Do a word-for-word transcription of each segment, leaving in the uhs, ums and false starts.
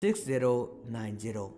six zero nine zero.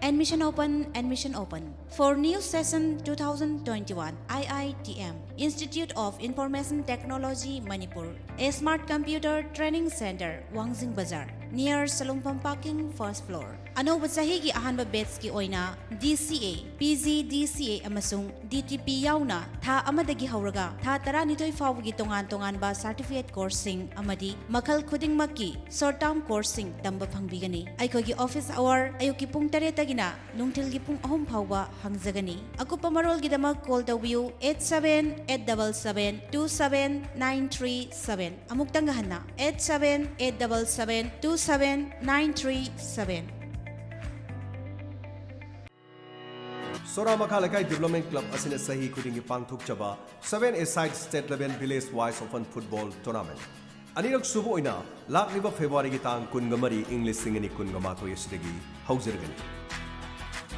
Admission open, admission open. For new session two thousand twenty-one, I I T M, Institute of Information Technology, Manipur, a Smart Computer Training Center, Wangjing Bazar, near Salumpham Parking, first floor. ꯑꯅꯧꯕ ꯆꯍꯤꯒꯤ ꯑꯍꯥꯟꯕ batchꯀꯤ ꯑꯣꯏꯅ D C A, P G D C A ꯑꯃꯁꯨꯡ D T P ꯌꯥꯎꯅ ꯊꯥ ꯑꯃꯗꯒꯤ ꯍꯧꯔꯒ ꯊꯥ ꯇꯔꯥꯅꯤꯊꯣꯏ ꯐꯥꯎꯕꯒꯤ ꯇꯣꯉꯥꯟ ꯇꯣꯉꯥꯟꯕ certificate courseꯁꯤꯡ ꯑꯃꯗꯤ ꯃꯈꯜ ꯈꯨꯗꯤꯡꯃꯛꯀꯤ short term courseꯁꯤꯡ ꯇꯝꯕ ꯐꯪꯕꯤꯒꯅꯤ꯫ ꯑꯩꯈꯣꯏꯒꯤ office hour ꯑꯌꯨꯛꯀꯤ ꯄꯨꯡ ꯇꯔꯦꯠꯇꯒꯤꯅ ꯅꯨꯡꯊꯤꯜꯒꯤ ꯄꯨꯡ ꯑꯍꯨꯝ ꯐꯥꯎꯕ ꯍꯥꯡꯖꯒꯅꯤ꯫ ꯑꯀꯨꯞꯄ ꯃꯔꯣꯜꯒꯤꯗꯃꯛ call ꯇꯧꯕꯤꯌꯨ eight seven eight double seven two seven nine three seven꯫ ꯑꯃꯨꯛꯇꯪꯒ ꯍꯟꯅ eight seven eight double seven two seven nine three seven꯫ ꯁꯣꯔꯥ ꯃꯈꯥ ꯂꯩꯀꯥꯏ Development Club ꯑꯁꯤꯅ ꯆꯍꯤ ꯈꯨꯗꯤꯡꯒꯤ ꯄꯥꯡꯊꯣꯛꯆꯕ seven-a-side state level village wise open football tournament ꯑꯅꯤꯔꯛ ꯁꯨꯕ ꯑꯣꯏꯅ ꯂꯥꯛꯂꯤꯕ Februaryꯒꯤ ꯇꯥꯡ ꯀꯨꯟꯒ ꯃꯔꯤ, ꯏꯪ ꯂꯤꯁꯤꯡ ꯑꯅꯤ ꯀꯨꯟꯒ ꯃꯥꯊꯣꯏ ꯑꯁꯤꯗꯒꯤ ꯍꯧꯖꯔꯒꯅꯤ꯫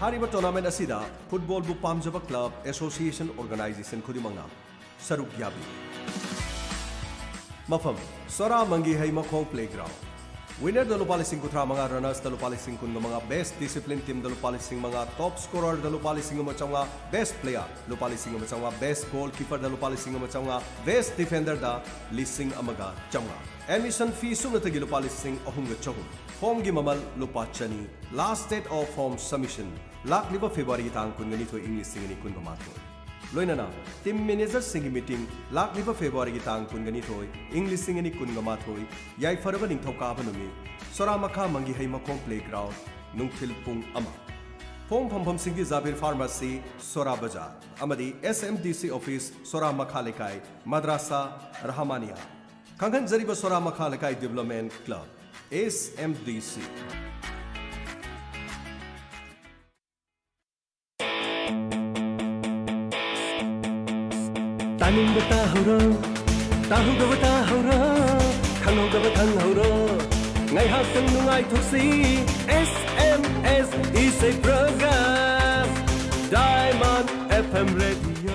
ꯍꯥꯏꯔꯤꯕ tournament ꯑꯁꯤꯗ footballꯕꯨ ꯄꯥꯝꯖꯕ club, association, organization ꯈꯨꯗꯤꯡꯃꯛꯅ ꯁꯔꯨꯛ ꯌꯥꯕꯤꯌꯨ꯫ ꯃꯐꯝ: ꯁꯣꯔꯥ ꯃꯪꯒꯤꯍꯩ ꯃꯈꯣꯡ playground꯫ Winnerꯗ ꯂꯨꯄꯥ ꯂꯤꯁꯤꯡ ꯀꯨꯟꯊ꯭ꯔꯥ ꯃꯉꯥ, runnersꯇ ꯂꯨꯄꯥ ꯂꯤꯁꯤꯡ ꯀꯨꯟꯒ ꯃꯉꯥ, best discipline teamꯗ ꯂꯨꯄꯥ ꯂꯤꯁꯤꯡ ꯃꯉꯥ, top scorerꯗ ꯂꯨꯄꯥ ꯂꯤꯁꯤꯡ ꯑꯃ ꯆꯥꯝꯃꯉꯥ, best player ꯂꯨꯄꯥ ꯂꯤꯁꯤꯡ ꯑꯃ ꯆꯥꯝꯃꯉꯥ, best goalkeeperꯗ ꯂꯨꯄꯥ ꯂꯤꯁꯤꯡ ꯑꯃ ꯆꯥꯝꯃꯉꯥ, best defenderꯗ ꯂꯤꯁꯤꯡ ꯑꯃꯒ ꯆꯥꯝꯃꯉꯥ꯫ Admission fee ꯁꯨꯞꯅꯇꯒꯤ ꯂꯨꯄꯥ ꯂꯤꯁꯤꯡ ꯑꯍꯨꯝꯒ ꯆꯍꯨꯝ꯫ Formꯒꯤ ꯃꯃꯜ ꯂꯨꯄꯥ ꯆꯅꯤ꯫ Last date of form submission ꯂꯥꯛꯂꯤꯕ Februaryꯒꯤ ꯇꯥꯡ ꯀꯨꯟꯒ ꯅꯤꯊꯣꯏ, ꯏꯪ ꯂꯤꯁꯤꯡ ꯑꯅꯤ ꯀꯨꯟꯒ ꯃꯥꯊꯣꯏ꯫ ꯂꯣꯏꯅꯅ team managerꯁꯤꯡꯒꯤ meeting ꯂꯥꯛꯂꯤꯕ Februaryꯒꯤ ꯇꯥꯡ ꯀꯨꯟꯒ ꯅꯤꯊꯣꯏ, ꯏꯪ ꯂꯤꯁꯤꯡ ꯑꯅꯤ ꯀꯨꯟꯒ ꯃꯥꯊꯣꯏ, ꯌꯥꯏꯐꯔꯕ ꯅꯤꯡꯊꯧꯀꯥꯕ ꯅꯨꯃꯤꯠ, ꯁꯣꯔꯥ ꯃꯈꯥ ꯃꯪꯒꯤꯍꯩ ꯃꯈꯣꯡ playground, ꯅꯨꯡꯊꯤꯜ ꯄꯨꯡ ꯑꯃ꯫ Form ꯐꯪꯐꯝꯁꯤꯡꯗꯤ ꯖꯥꯕꯤꯔ Pharmacy, ꯁꯣꯔꯥ ꯕꯖꯥꯔ, ꯑꯃꯗꯤ S M D C office, ꯁꯣꯔꯥ ꯃꯈꯥ ꯂꯩꯀꯥꯏ, ꯃꯗ꯭ꯔꯥꯁꯥ ꯔꯍꯃꯥꯅꯤꯌꯥ꯫ ꯈꯪꯍꯟꯖꯔꯤꯕ ꯁꯣꯔꯥ ꯃꯈꯥ ꯂꯩꯀꯥꯏ Development Club, S M D C꯫ ꯇꯥꯅꯤꯡꯕ ꯇꯥꯍꯧꯔꯣ, ꯇꯥꯍꯧꯗꯕ ꯇꯥꯍꯧꯔꯣ, ꯈꯪꯍꯧꯗꯕ ꯈꯪꯍꯧꯔꯣ꯫ ꯉꯥꯏꯍꯥꯛꯇꯪ ꯅꯨꯡꯉꯥꯏꯊꯣꯛꯁꯤ, S M S ꯏꯁꯩ program꯫ Radio.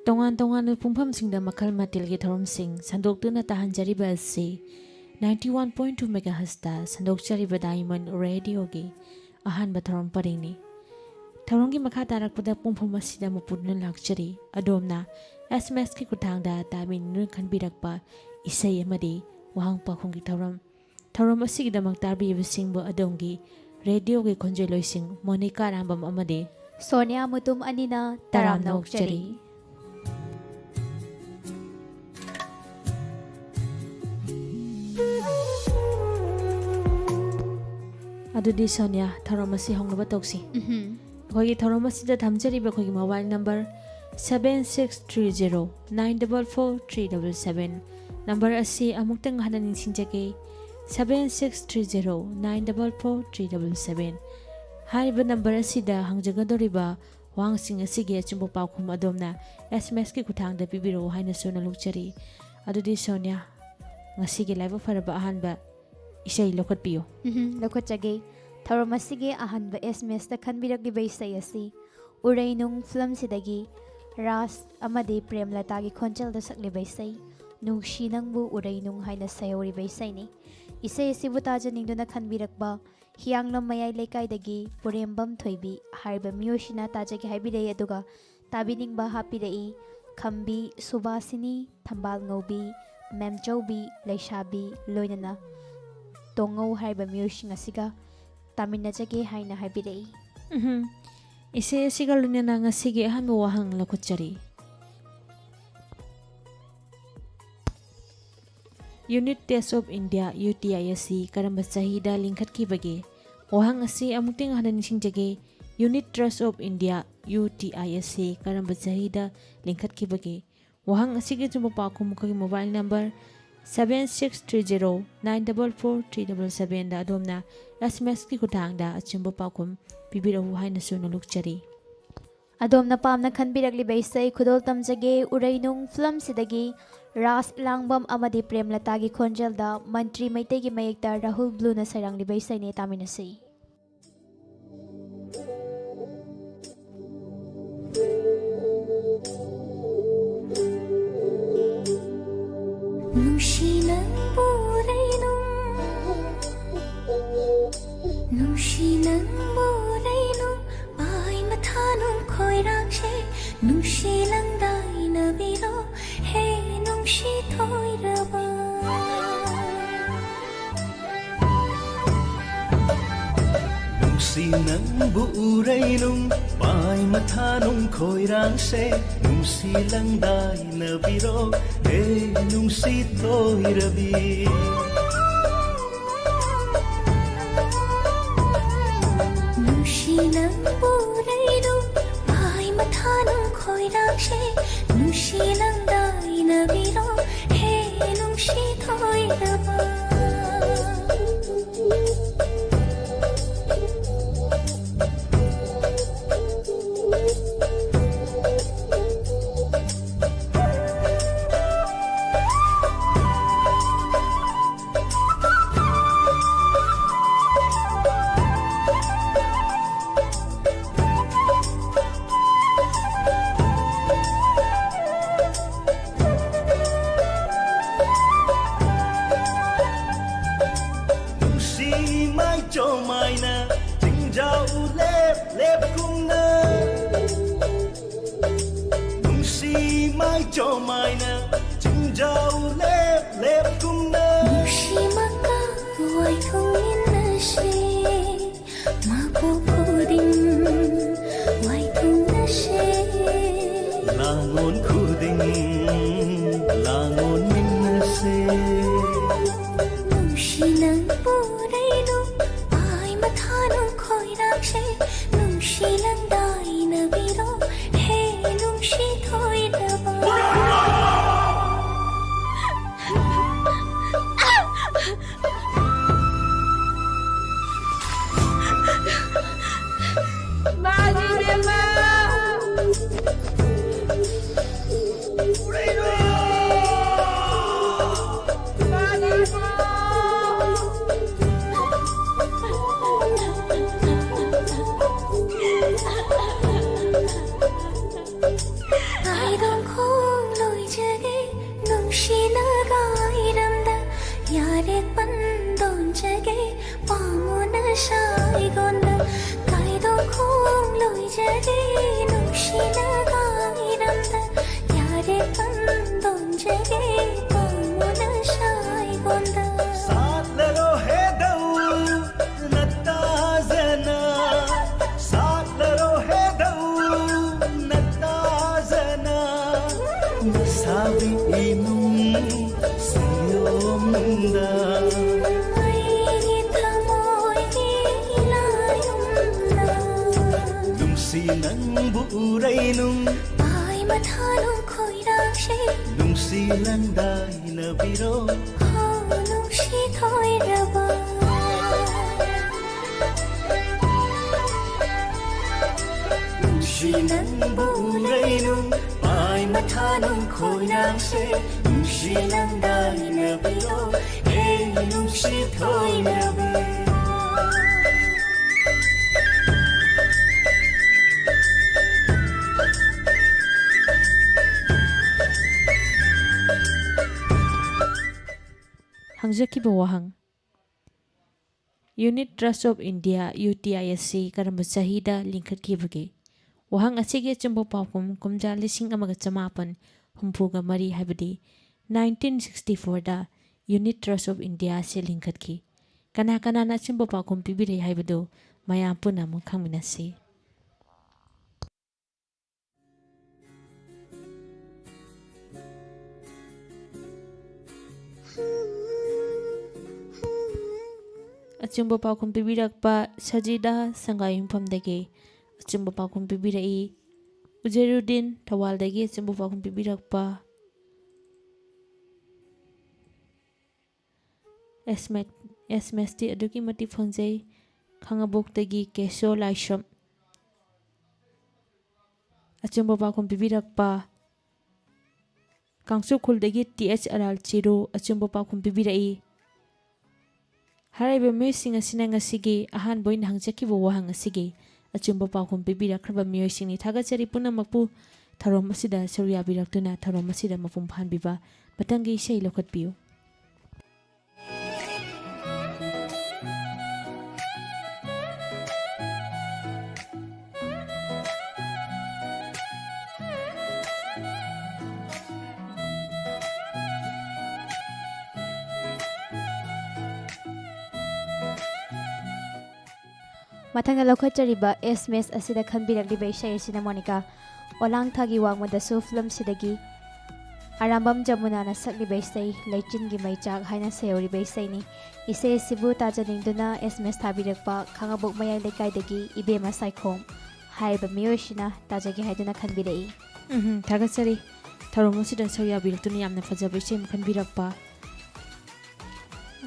ꯇꯣꯉꯥꯟ ꯇꯣꯉꯥꯟꯕ ꯄꯨꯡꯐꯝꯁꯤꯡꯗ ꯃꯈꯜ ꯃꯊꯦꯜꯒꯤ ꯊꯧꯔꯝꯁꯤꯡ ꯁꯟꯗꯣꯛꯇꯨꯅ ꯇꯥꯍꯟꯖꯔꯤꯕ ꯑꯁꯤ ninety one point two megahertzꯇ ꯁꯟꯗꯣꯛꯆꯔꯤꯕ Diamond Radioꯒꯤ ꯑꯍꯥꯟꯕ ꯊꯧꯔꯝ ꯄꯔꯤꯡꯅꯤ꯫ ꯊꯧꯔꯝꯒꯤ ꯃꯈꯥ ꯇꯥꯔꯛꯄꯗ ꯄꯨꯡꯐꯝ ꯑꯁꯤꯗ ꯃꯄꯨꯗꯨꯅ ꯂꯥꯛꯆꯔꯤ꯫ ꯑꯗꯣꯝꯅ SMSꯀꯤ ꯈꯨꯠꯊꯥꯡꯗ ꯇꯥꯕꯤꯅꯤꯡꯗꯨꯅ ꯈꯟꯕꯤꯔꯛꯄ ꯏꯁꯩ ꯑꯃꯗꯤ ꯋꯥꯍꯪ ꯄꯥꯎꯈꯨꯝꯒꯤ ꯊꯧꯔꯝ꯫ ꯊꯧꯔꯝ ꯑꯁꯤꯒꯤꯗꯃꯛ ꯇꯥꯕꯤꯕꯁꯤꯡꯕꯨ ꯑꯗꯣꯝꯒꯤ ꯔꯦꯗꯤꯑꯣꯒꯤ ꯈꯣꯟꯖꯦꯜꯂꯣꯏꯁꯤꯡ ꯃꯣꯅꯤꯀꯥ ꯔꯥꯝꯕꯝ ꯑꯃꯗꯤ ꯁꯣꯅꯤꯌꯥ ꯃꯨꯇꯨꯝ ꯑꯅꯤꯅ ꯇꯔꯥꯝꯅ ꯇꯔꯥꯝꯅ ꯑꯣꯛꯆꯔꯤ꯫ ꯑꯣꯛꯆꯔꯤ꯫ ꯑꯗꯨꯗꯤ ꯁꯣꯅꯤꯌꯥ, ꯊꯧꯔꯝ ꯑꯁꯤ ꯍꯧꯅꯕ ꯇꯧꯁꯤ꯫ ꯎꯝꯍꯨꯝ꯫ ꯑꯩꯈꯣꯏꯒꯤ ꯊꯧꯔꯝ ꯑꯁꯤꯗ ꯊꯝꯖꯔꯤꯕ ꯑꯩꯈꯣꯏꯒꯤ mobile number seven six three zero nine double four three double seven꯫ Number ꯑꯁꯤ ꯑꯃꯨꯛꯇꯪ ꯍꯟꯅ ꯅꯤꯡꯁꯤꯡꯖꯒꯦ, seven six three zero nine double four three double seven꯫ ꯍꯥꯏꯔꯤꯕ number ꯑꯁꯤꯗ ꯍꯪꯖꯒꯗꯧꯔꯤꯕ ꯋꯥꯍꯪꯁꯤꯡ ꯑꯁꯤꯒꯤ ꯑꯆꯨꯝꯕ ꯄꯥꯎꯈꯨꯝ ꯑꯗꯣꯝꯅ SMSꯀꯤ ꯈꯨꯠꯊꯥꯡꯗ ꯄꯤꯕꯤꯔꯛꯎ ꯍꯥꯏꯅꯁꯨ ꯅꯣꯜꯂꯨꯛꯆꯔꯤ꯫ ꯑꯗꯨꯗꯤ ꯁꯣꯅꯤꯌꯥ, ꯉꯁꯤꯒꯤ ꯂꯥꯏꯕꯛ ꯐꯔꯕ ꯑꯍꯥꯟꯕ ꯏꯁꯩ ꯂꯧꯈꯠꯄꯤꯌꯨ꯫ ꯎꯝꯍꯨꯝ, ꯂꯧꯈꯠꯆꯒꯦ꯫ ꯊꯧꯔꯝ ꯑꯁꯤꯒꯤ ꯑꯍꯥꯟꯕ SMSꯇ ꯈꯟꯕꯤꯔꯛꯂꯤꯕ ꯏꯁꯩ ꯑꯁꯤ ꯎꯔꯩꯅꯨꯡ ꯐꯤꯂꯝꯁꯤꯗꯒꯤ ꯔꯥꯖ ꯑꯃꯗꯤ ꯄ꯭ꯔꯦꯝꯂꯇꯥꯒꯤ ꯈꯣꯟꯖꯦꯜꯗ ꯁꯛꯂꯤꯕ ꯏꯁꯩ ꯅꯨꯡꯁꯤ ꯅꯪꯕꯨ ꯎꯔꯩꯅꯨꯡ ꯍꯥꯏꯅ ꯁꯩꯍꯧꯔꯤꯕ ꯏꯁꯩꯅꯤ꯫ ꯏꯁꯩ ꯑꯁꯤꯕꯨ ꯇꯥꯖꯅꯤꯡꯗꯨꯅ ꯈꯟꯕꯤꯔꯛꯄ ꯍꯤꯌꯥꯡꯂꯝ ꯃꯌꯥꯏ ꯂꯩꯀꯥꯏꯗꯒꯤ ꯄꯨꯔꯦꯝꯕꯝ ꯊꯣꯏꯕꯤ ꯍꯥꯏꯔꯤꯕ ꯃꯤꯑꯣꯏꯁꯤꯅ ꯇꯥꯖꯒꯦ ꯍꯥꯏꯕꯤꯔꯛꯏ, ꯑꯗꯨꯒ ꯇꯥꯕꯤꯅꯤꯡꯕ ꯍꯥꯞꯄꯤꯔꯛꯏ ꯈꯝꯕꯤ ꯁꯨꯕꯥꯁꯤꯅꯤ, ꯊꯝꯕꯥꯜ ꯉꯧꯕꯤ, ꯃꯦꯝꯆꯧꯕꯤ, ꯂꯩꯁꯥꯕꯤ, ꯂꯣꯏꯅꯅ ꯇꯣꯡꯉꯧ ꯍꯥꯏꯔꯤꯕ ꯃꯤꯑꯣꯏꯁꯤꯡ ꯑꯁꯤꯒ ꯇꯥꯃꯤꯟꯅꯖꯒꯦ ꯍꯥꯏꯅ ꯍꯥꯏꯕꯤꯔꯛꯏ꯫ ꯎꯝꯍꯨꯝ꯫ ꯏꯁꯩ ꯑꯁꯤꯒ ꯂꯣꯏꯅꯅ ꯉꯁꯤꯒꯤ ꯑꯍꯥꯟꯕ ꯋꯥꯍꯪ ꯂꯧꯈꯠꯆꯔꯤ꯫ Unit Trust of India, UTI ꯑꯁꯤ ꯀꯔꯝꯕ ꯆꯍꯤꯗ ꯂꯤꯡꯈꯠꯈꯤꯕꯒꯦ? ꯋꯥꯍꯪ ꯑꯁꯤ ꯑꯃꯨꯛꯇꯪ ꯍꯟꯅ ꯅꯤꯡꯁꯤꯡꯖꯒꯦ, Unit Trust of India, UTI ꯑꯁꯤ ꯀꯔꯝꯕ ꯆꯍꯤꯗ ꯂꯤꯡꯈꯠꯈꯤꯕꯒꯦ? ꯋꯥꯍꯪ ꯑꯁꯤꯒꯤ ꯑꯆꯨꯝꯕ ꯄꯥꯎꯈꯨꯝ ꯑꯩꯈꯣꯏꯒꯤ mobile number seven six three zero nine double four three double sevenꯗ ꯑꯗꯣꯝꯅ SMSꯀꯤ ꯈꯨꯠꯊꯥꯡꯗ ꯑꯆꯨꯝꯕ ꯄꯥꯎꯈꯨꯝ ꯄꯤꯕꯤꯔꯛꯎ ꯍꯥꯏꯅꯁꯨ ꯅꯣꯜꯂꯨꯛꯆꯔꯤ꯫ ꯑꯗꯣꯝꯅ ꯄꯥꯝꯅ ꯈꯟꯕꯤꯔꯛꯂꯤꯕ ꯏꯁꯩ ꯈꯨꯗꯣꯜ ꯇꯝꯖꯒꯦ꯫ ꯎꯔꯩꯅꯨꯡ ꯐꯤꯂꯝꯁꯤꯗꯒꯤ ꯔꯥꯁ ꯏꯂꯥꯡꯕꯝ ꯑꯃꯗꯤ ꯄ꯭ꯔꯦꯝꯂꯇꯥꯒꯤ ꯈꯣꯟꯖꯦꯜꯗ ꯃꯟꯇ꯭ꯔꯤ ꯃꯩꯇꯩꯒꯤ ꯃꯌꯦꯛꯇ ꯔꯥꯍꯨꯜ ꯕ꯭ꯂꯨꯅ ꯁꯩꯔꯥꯡꯂꯤꯕ ꯏꯁꯩꯅꯤ, ꯇꯥꯃꯤꯟꯅꯁꯤ꯫ ꯅꯨꯡꯁꯤ ꯅꯪꯕꯨ ꯎꯔꯩꯅꯨꯡ, ꯅꯨꯡꯁꯤ ꯅꯪꯕꯨ ꯎꯔꯩꯅꯨꯡ, ꯄꯥꯏ ꯃꯊꯥꯅꯨꯡ ꯈꯣꯏꯔꯥꯡꯁꯦ, ꯅꯨꯡꯁꯤ ꯂꯪꯗꯥꯏꯅꯕꯤꯔꯣ, ꯍꯦ ꯅꯨꯡꯁꯤ ꯊꯣꯏꯔꯕ꯫ ꯅꯨꯡꯁꯤ ꯅꯪꯕꯨ ꯎꯔꯩꯅꯨꯡ, ꯄꯥꯏ ꯃꯊꯥꯅꯨꯡ ꯈꯣꯏꯔꯥꯡꯁꯦ, ꯅꯨꯡꯁꯤ ꯂꯪꯗꯥꯏꯅꯕꯤꯔꯣ, ꯍꯦ ꯅꯨꯡꯁꯤ ꯊꯣꯏꯔꯕꯤ꯫ ꯅꯨꯡꯁꯤ ꯅꯪꯕꯨ ꯎꯔꯩꯅꯨꯡ, ꯄꯥꯏ ꯃꯊꯥꯅꯨꯡ ꯈꯣꯏꯔꯥꯡꯁꯦ, ꯅꯨꯡꯁꯤ ꯂꯪꯗꯥꯏꯅꯕꯤꯔꯣ, ꯍꯦ ꯅꯨꯡꯁꯤ ꯊꯣꯏꯔꯕ꯫ ꯅꯨꯡꯁꯤ ꯃꯥꯏꯆꯣꯝ ꯍꯥꯏꯅ ꯆꯤꯡꯖꯥꯎ ꯂꯦꯞ ꯂꯦꯞꯀꯨꯝꯅ, ꯅꯨꯡꯁꯤ ꯃꯥꯏꯆꯣꯝ ꯍꯥꯏꯅ ꯆꯤꯡꯖꯥꯎ ꯂꯦꯞ ꯂꯦꯞꯀꯨꯝꯅ꯫ ꯅꯨꯡꯁꯤꯃꯛꯀ ꯋꯥꯏꯊꯣꯡꯃꯤꯟꯅꯁꯤ, ꯃꯄꯣꯛ ꯈꯨꯗꯤꯡ ꯋꯥꯏꯊꯣꯡꯅꯁꯤ꯫ ꯂꯥꯡꯑꯣꯟ ꯈꯨꯗꯤꯡ ꯂꯥꯡꯑꯣꯟꯃꯤꯟꯅꯁꯤ꯫ ꯅꯨꯡꯁꯤ ꯅꯪꯕꯨ ꯎꯔꯩꯅꯨꯡ, ꯄꯥꯏ ꯃꯊꯥꯅꯨꯡ ꯈꯣꯏꯔꯥꯡꯁꯦ, ꯅꯨꯡꯁꯤ ꯂꯪꯗꯥꯏꯅꯕꯤꯔꯣ, ꯍꯦ ꯅꯨꯡꯁꯤ ꯊꯣꯏꯔꯕ꯫ ꯃꯥꯅꯤ ꯏꯕꯦꯝꯃ꯫ ꯁꯥꯏꯒꯣꯟꯗ ꯀꯥꯏꯗꯣ ꯈꯣꯡꯂꯣꯏꯖꯔꯦ ꯅꯨꯡꯁꯤꯅ ꯉꯥꯏꯔꯝꯗ ꯌꯥꯔꯦ ꯄꯟꯗꯣꯟꯖꯔꯦ ꯄꯥꯝꯃꯨꯅ ꯁꯥꯏꯒꯣꯟꯗ ꯁꯥꯠꯂꯔꯣ ꯍꯦꯗꯧ ꯅꯠꯇꯥꯖꯅ ꯁꯥꯠꯂꯔꯣ ꯍꯦꯗꯧ ꯅꯠꯇꯥꯖꯅ ꯅꯁꯥꯕꯤ ꯏꯅꯨꯡ ꯁꯤꯌꯣꯝꯗ ꯑꯩꯒꯤ ꯊꯃꯣꯏꯒꯤ ꯏꯂꯥꯌꯨꯝꯗ ꯅꯨꯡꯁꯤ ꯅꯪꯕꯨ ꯎꯔꯩꯅꯨꯡ ꯄꯥꯏ ꯃꯊꯥꯅꯨꯡ ꯈꯣꯏꯔꯥꯡꯁꯦ ꯅꯨꯡꯁꯤ ꯂꯪꯗꯥꯏꯅꯕꯤꯔꯣ ꯍꯣ ꯅꯨꯡꯁꯤ ꯊꯣꯏꯔꯕ ꯅꯨꯡꯁꯤ ꯅꯪꯕꯨ ꯎꯔꯩꯅꯨꯡ ꯄꯥꯏ ꯃꯊꯥꯅꯨꯡ ꯈꯣꯏꯔꯥꯡꯁꯦ ꯅꯨꯡꯁꯤ ꯂꯪꯗꯥꯏꯅꯕꯤꯔꯣ ꯍꯦ ꯅꯨꯡꯁꯤ ꯊꯣꯏꯅꯕꯤ ꯍꯪꯖꯈꯤꯕ ꯋꯥꯍꯪ, Unit Trust of India, U T I ꯑꯁꯤ ꯀꯔꯝꯕ ꯆꯍꯤꯗ ꯂꯤꯡꯈꯠꯈꯤꯕꯒꯦ? ꯋꯥꯍꯪ ꯑꯁꯤꯒꯤ ꯑꯆꯨꯝꯕ ꯄꯥꯎꯈꯨꯝ ꯀꯨꯝꯖꯥ ꯂꯤꯁꯤꯡ ꯑꯃꯒ ꯆꯃꯥꯄꯟ ꯍꯨꯝꯐꯨꯒ ꯃꯔꯤ, ꯍꯥꯏꯕꯗꯤ nineteen sixty fourꯗ Unit Trust of India ꯑꯁꯤ ꯂꯤꯡꯈꯠꯈꯤ꯫ ꯀꯅꯥ ꯀꯅꯥꯅ ꯑꯆꯨꯝꯕ ꯄꯥꯎꯈꯨꯝ ꯄꯤꯕꯤꯔꯦ ꯍꯥꯏꯕꯗꯨ ꯃꯌꯥꯝ ꯄꯨꯟꯅ ꯑꯃꯨꯛ ꯈꯪꯃꯤꯟꯅꯁꯤ꯫ ꯑꯆꯨꯝꯕ ꯄꯥꯎꯈꯨꯝ ꯄꯤꯕꯤꯔꯛꯄ ꯁꯖꯤꯗꯥ ꯁꯪꯒꯥꯏꯌꯨꯝꯐꯝꯗꯒꯤ ꯑꯆꯨꯝꯕ ꯄꯥꯎꯈꯨꯝ ꯄꯤꯕꯤꯔꯛꯏ꯫ ꯎꯖꯦꯔꯨꯗꯤꯟ ꯊꯧꯕꯥꯜꯗꯒꯤ ꯑꯆꯨꯝꯕ ꯄꯥꯎꯈꯨꯝ ꯄꯤꯕꯤꯔꯛꯄ꯫ ꯑꯦꯁ ꯃꯦꯁꯇꯤ ꯑꯗꯨꯛꯀꯤ ꯃꯇꯤꯛ ꯐꯪꯖꯩ꯫ ꯈꯥꯉꯕꯣꯛꯇꯒꯤ ꯀꯦꯁꯣ ꯂꯥꯏꯁ꯭ꯔꯝ꯫ ꯑꯆꯨꯝꯕ ꯄꯥꯎꯈꯨꯝ ꯄꯤꯕꯤꯔꯛꯄ ꯀꯥꯡꯆꯨꯈꯨꯜꯗꯒꯤ ꯇꯤ ꯑꯦꯆ ꯑꯔꯥꯜ ꯆꯤꯔꯨ ꯑꯆꯨꯝꯕ ꯄꯥꯎꯈꯨꯝ ꯄꯤꯕꯤꯔꯛꯏ꯫ ꯍꯥꯏꯔꯤꯕ ꯃꯤꯑꯣꯏꯁꯤꯡ ꯑꯁꯤꯅ ꯉꯁꯤꯒꯤ ꯑꯍꯥꯟꯕ ꯑꯣꯏꯅ ꯍꯪꯖꯈꯤꯕ ꯋꯥꯍꯪ ꯑꯁꯤꯒꯤ ꯑꯆꯨꯝꯕ ꯄꯥꯎꯈꯨꯝ ꯄꯤꯕꯤꯔꯛꯈ꯭ꯔꯕ ꯃꯤꯑꯣꯏꯁꯤꯡꯅꯤ꯫ ꯊꯥꯒꯠꯆꯔꯤ ꯄꯨꯝꯅꯃꯛꯄꯨ ꯊꯧꯔꯝ ꯑꯁꯤꯗ ꯁꯔꯨꯛ ꯌꯥꯕꯤꯔꯛꯇꯨꯅ ꯊꯧꯔꯝ ꯑꯁꯤꯗ ꯃꯄꯨꯡ ꯐꯥꯍꯟꯕꯤꯕ꯫ ꯃꯊꯪꯒꯤ ꯏꯁꯩ ꯂꯧꯈꯠꯄꯤꯌꯨ꯫ ꯃꯊꯪꯗ ꯂꯧꯈꯠꯆꯔꯤꯕ ꯑꯦꯁ ꯑꯦꯝ ꯑꯦꯁ ꯑꯁꯤꯗ ꯈꯟꯕꯤꯔꯛꯂꯤꯕ ꯏꯁꯩ ꯑꯁꯤꯅ ꯃꯣꯅꯤꯀꯥ ꯑꯣꯂꯥꯡ ꯊꯥꯒꯤ ꯋꯥꯡꯃꯗꯁꯨ ꯐꯤꯂꯝꯁꯤꯗꯒꯤ ꯑꯔꯥꯝꯕꯝ ꯖꯃꯨꯅꯥꯅ ꯁꯛꯂꯤꯕ ꯏꯁꯩ ꯂꯩꯆꯤꯟꯒꯤ ꯃꯩꯆꯥꯛ ꯍꯥꯏꯅ ꯁꯩꯍꯧꯔꯤꯕ ꯏꯁꯩꯅꯤ꯫ ꯏꯁꯩ ꯑꯁꯤꯕꯨ ꯇꯥꯖꯅꯤꯡꯗꯨꯅ ꯑꯦꯁ ꯑꯦꯝ ꯑꯦꯁ ꯊꯥꯕꯤꯔꯛꯄ ꯈꯥꯉꯕꯣꯛ ꯃꯌꯥꯏ ꯂꯩꯀꯥꯏꯗꯒꯤ ꯏꯕꯦꯝꯃ ꯁꯥꯏꯈꯣꯝ ꯍꯥꯏꯔꯤꯕ ꯃꯤꯑꯣꯏꯁꯤꯅ ꯇꯥꯖꯒꯦ ꯍꯥꯏꯗꯨꯅ ꯈꯟꯕꯤꯔꯛꯏ꯫ ꯎꯝ, ꯊꯥꯒꯠꯆꯔꯤ꯫ ꯊꯧꯔꯝ ꯑꯁꯤꯗ ꯁꯔꯨꯛ ꯌꯥꯕꯤꯔꯛꯇꯨꯅ ꯌꯥꯝꯅ ꯐꯖꯕ ꯏꯁꯩ ꯑꯃ ꯈꯟꯕꯤꯔꯛꯄ꯫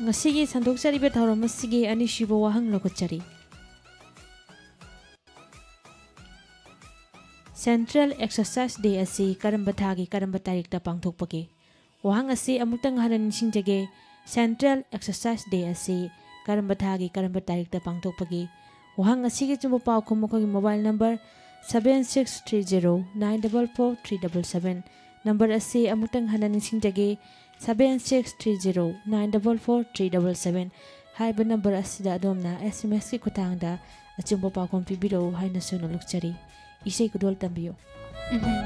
ꯉꯁꯤꯒꯤ ꯁꯟꯗꯣꯛꯆꯔꯤꯕ ꯊꯧꯔꯝ ꯑꯁꯤꯒꯤ ꯑꯅꯤꯁꯨꯕ ꯋꯥꯍꯪ ꯂꯧꯈꯠꯆꯔꯤ꯫ Central Exercise Day ꯑꯁꯤ ꯀꯔꯝꯕ ꯊꯥꯒꯤ ꯀꯔꯝꯕ ꯇꯥꯔꯤꯛꯇ ꯄꯥꯡꯊꯣꯛꯄꯒꯦ? ꯋꯥꯍꯪ ꯑꯁꯤ ꯑꯃꯨꯛꯇꯪ ꯍꯟꯅ ꯅꯤꯡꯁꯤꯡꯖꯒꯦ꯫ Central Exercise Day ꯑꯁꯤ ꯀꯔꯝꯕ ꯊꯥꯒꯤ ꯀꯔꯝꯕ ꯇꯥꯔꯤꯛꯇ ꯄꯥꯡꯊꯣꯛꯄꯒꯦ? ꯋꯥꯍꯪ ꯑꯁꯤꯒꯤ ꯑꯆꯨꯝꯕ ꯄꯥꯎꯈꯨꯝ ꯑꯩꯈꯣꯏꯒꯤ mobile number seven six three zero nine double four three double seven number ꯑꯁꯤ ꯑꯃꯨꯛꯇꯪ ꯍꯟꯅ ꯅꯤꯡꯁꯤꯡꯖꯒꯦ, seven six three zero nine double four three double seven ꯍꯥꯏꯕ number ꯑꯁꯤꯗ ꯑꯗꯣꯝꯅ ꯑꯦꯁ ꯑꯦꯝ ꯑꯦꯁꯀꯤ ꯈꯨꯠꯊꯥꯡꯗ ꯑꯆꯨꯝꯕ ꯄꯥꯎꯈꯨꯝ ꯄꯤꯕꯤꯔꯛꯎ ꯍꯥꯏꯅꯁꯨ ꯅꯣꯂꯨꯛꯆꯔꯤ꯫ ꯏꯁꯩ ꯈꯨꯗꯣꯜ ꯇꯝꯕꯤꯌꯨ꯫ ꯎꯝꯍꯨꯝ꯫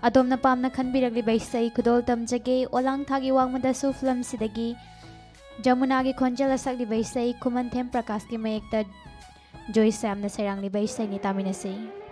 ꯑꯗꯣꯝꯅ ꯄꯥꯝꯅ ꯈꯟꯕꯤꯔꯛꯂꯤꯕ ꯏꯁꯩ ꯈꯨꯗꯣꯜ ꯇꯝꯖꯒꯦ꯫ ꯑꯣꯂꯥꯡ ꯊꯥꯒꯤ ꯋꯥꯡꯃꯗꯁꯨ ꯐꯤꯂꯝꯁꯤꯗꯒꯤ ꯖꯃꯨꯅꯥꯒꯤ ꯈꯣꯟꯖꯦꯜ ꯁꯛꯂꯤꯕ ꯏꯁꯩ ꯈꯨꯃꯟꯊꯦꯝ ꯄ꯭ꯔꯀꯥꯁꯀꯤ ꯃꯌꯦꯛꯇ ꯖꯣꯏꯁ꯭ꯌꯥꯝꯅ ꯁꯩꯔꯥꯡꯂꯤꯕ ꯏꯁꯩꯅꯤ, ꯇꯥꯃꯤꯟꯅꯁꯤ꯫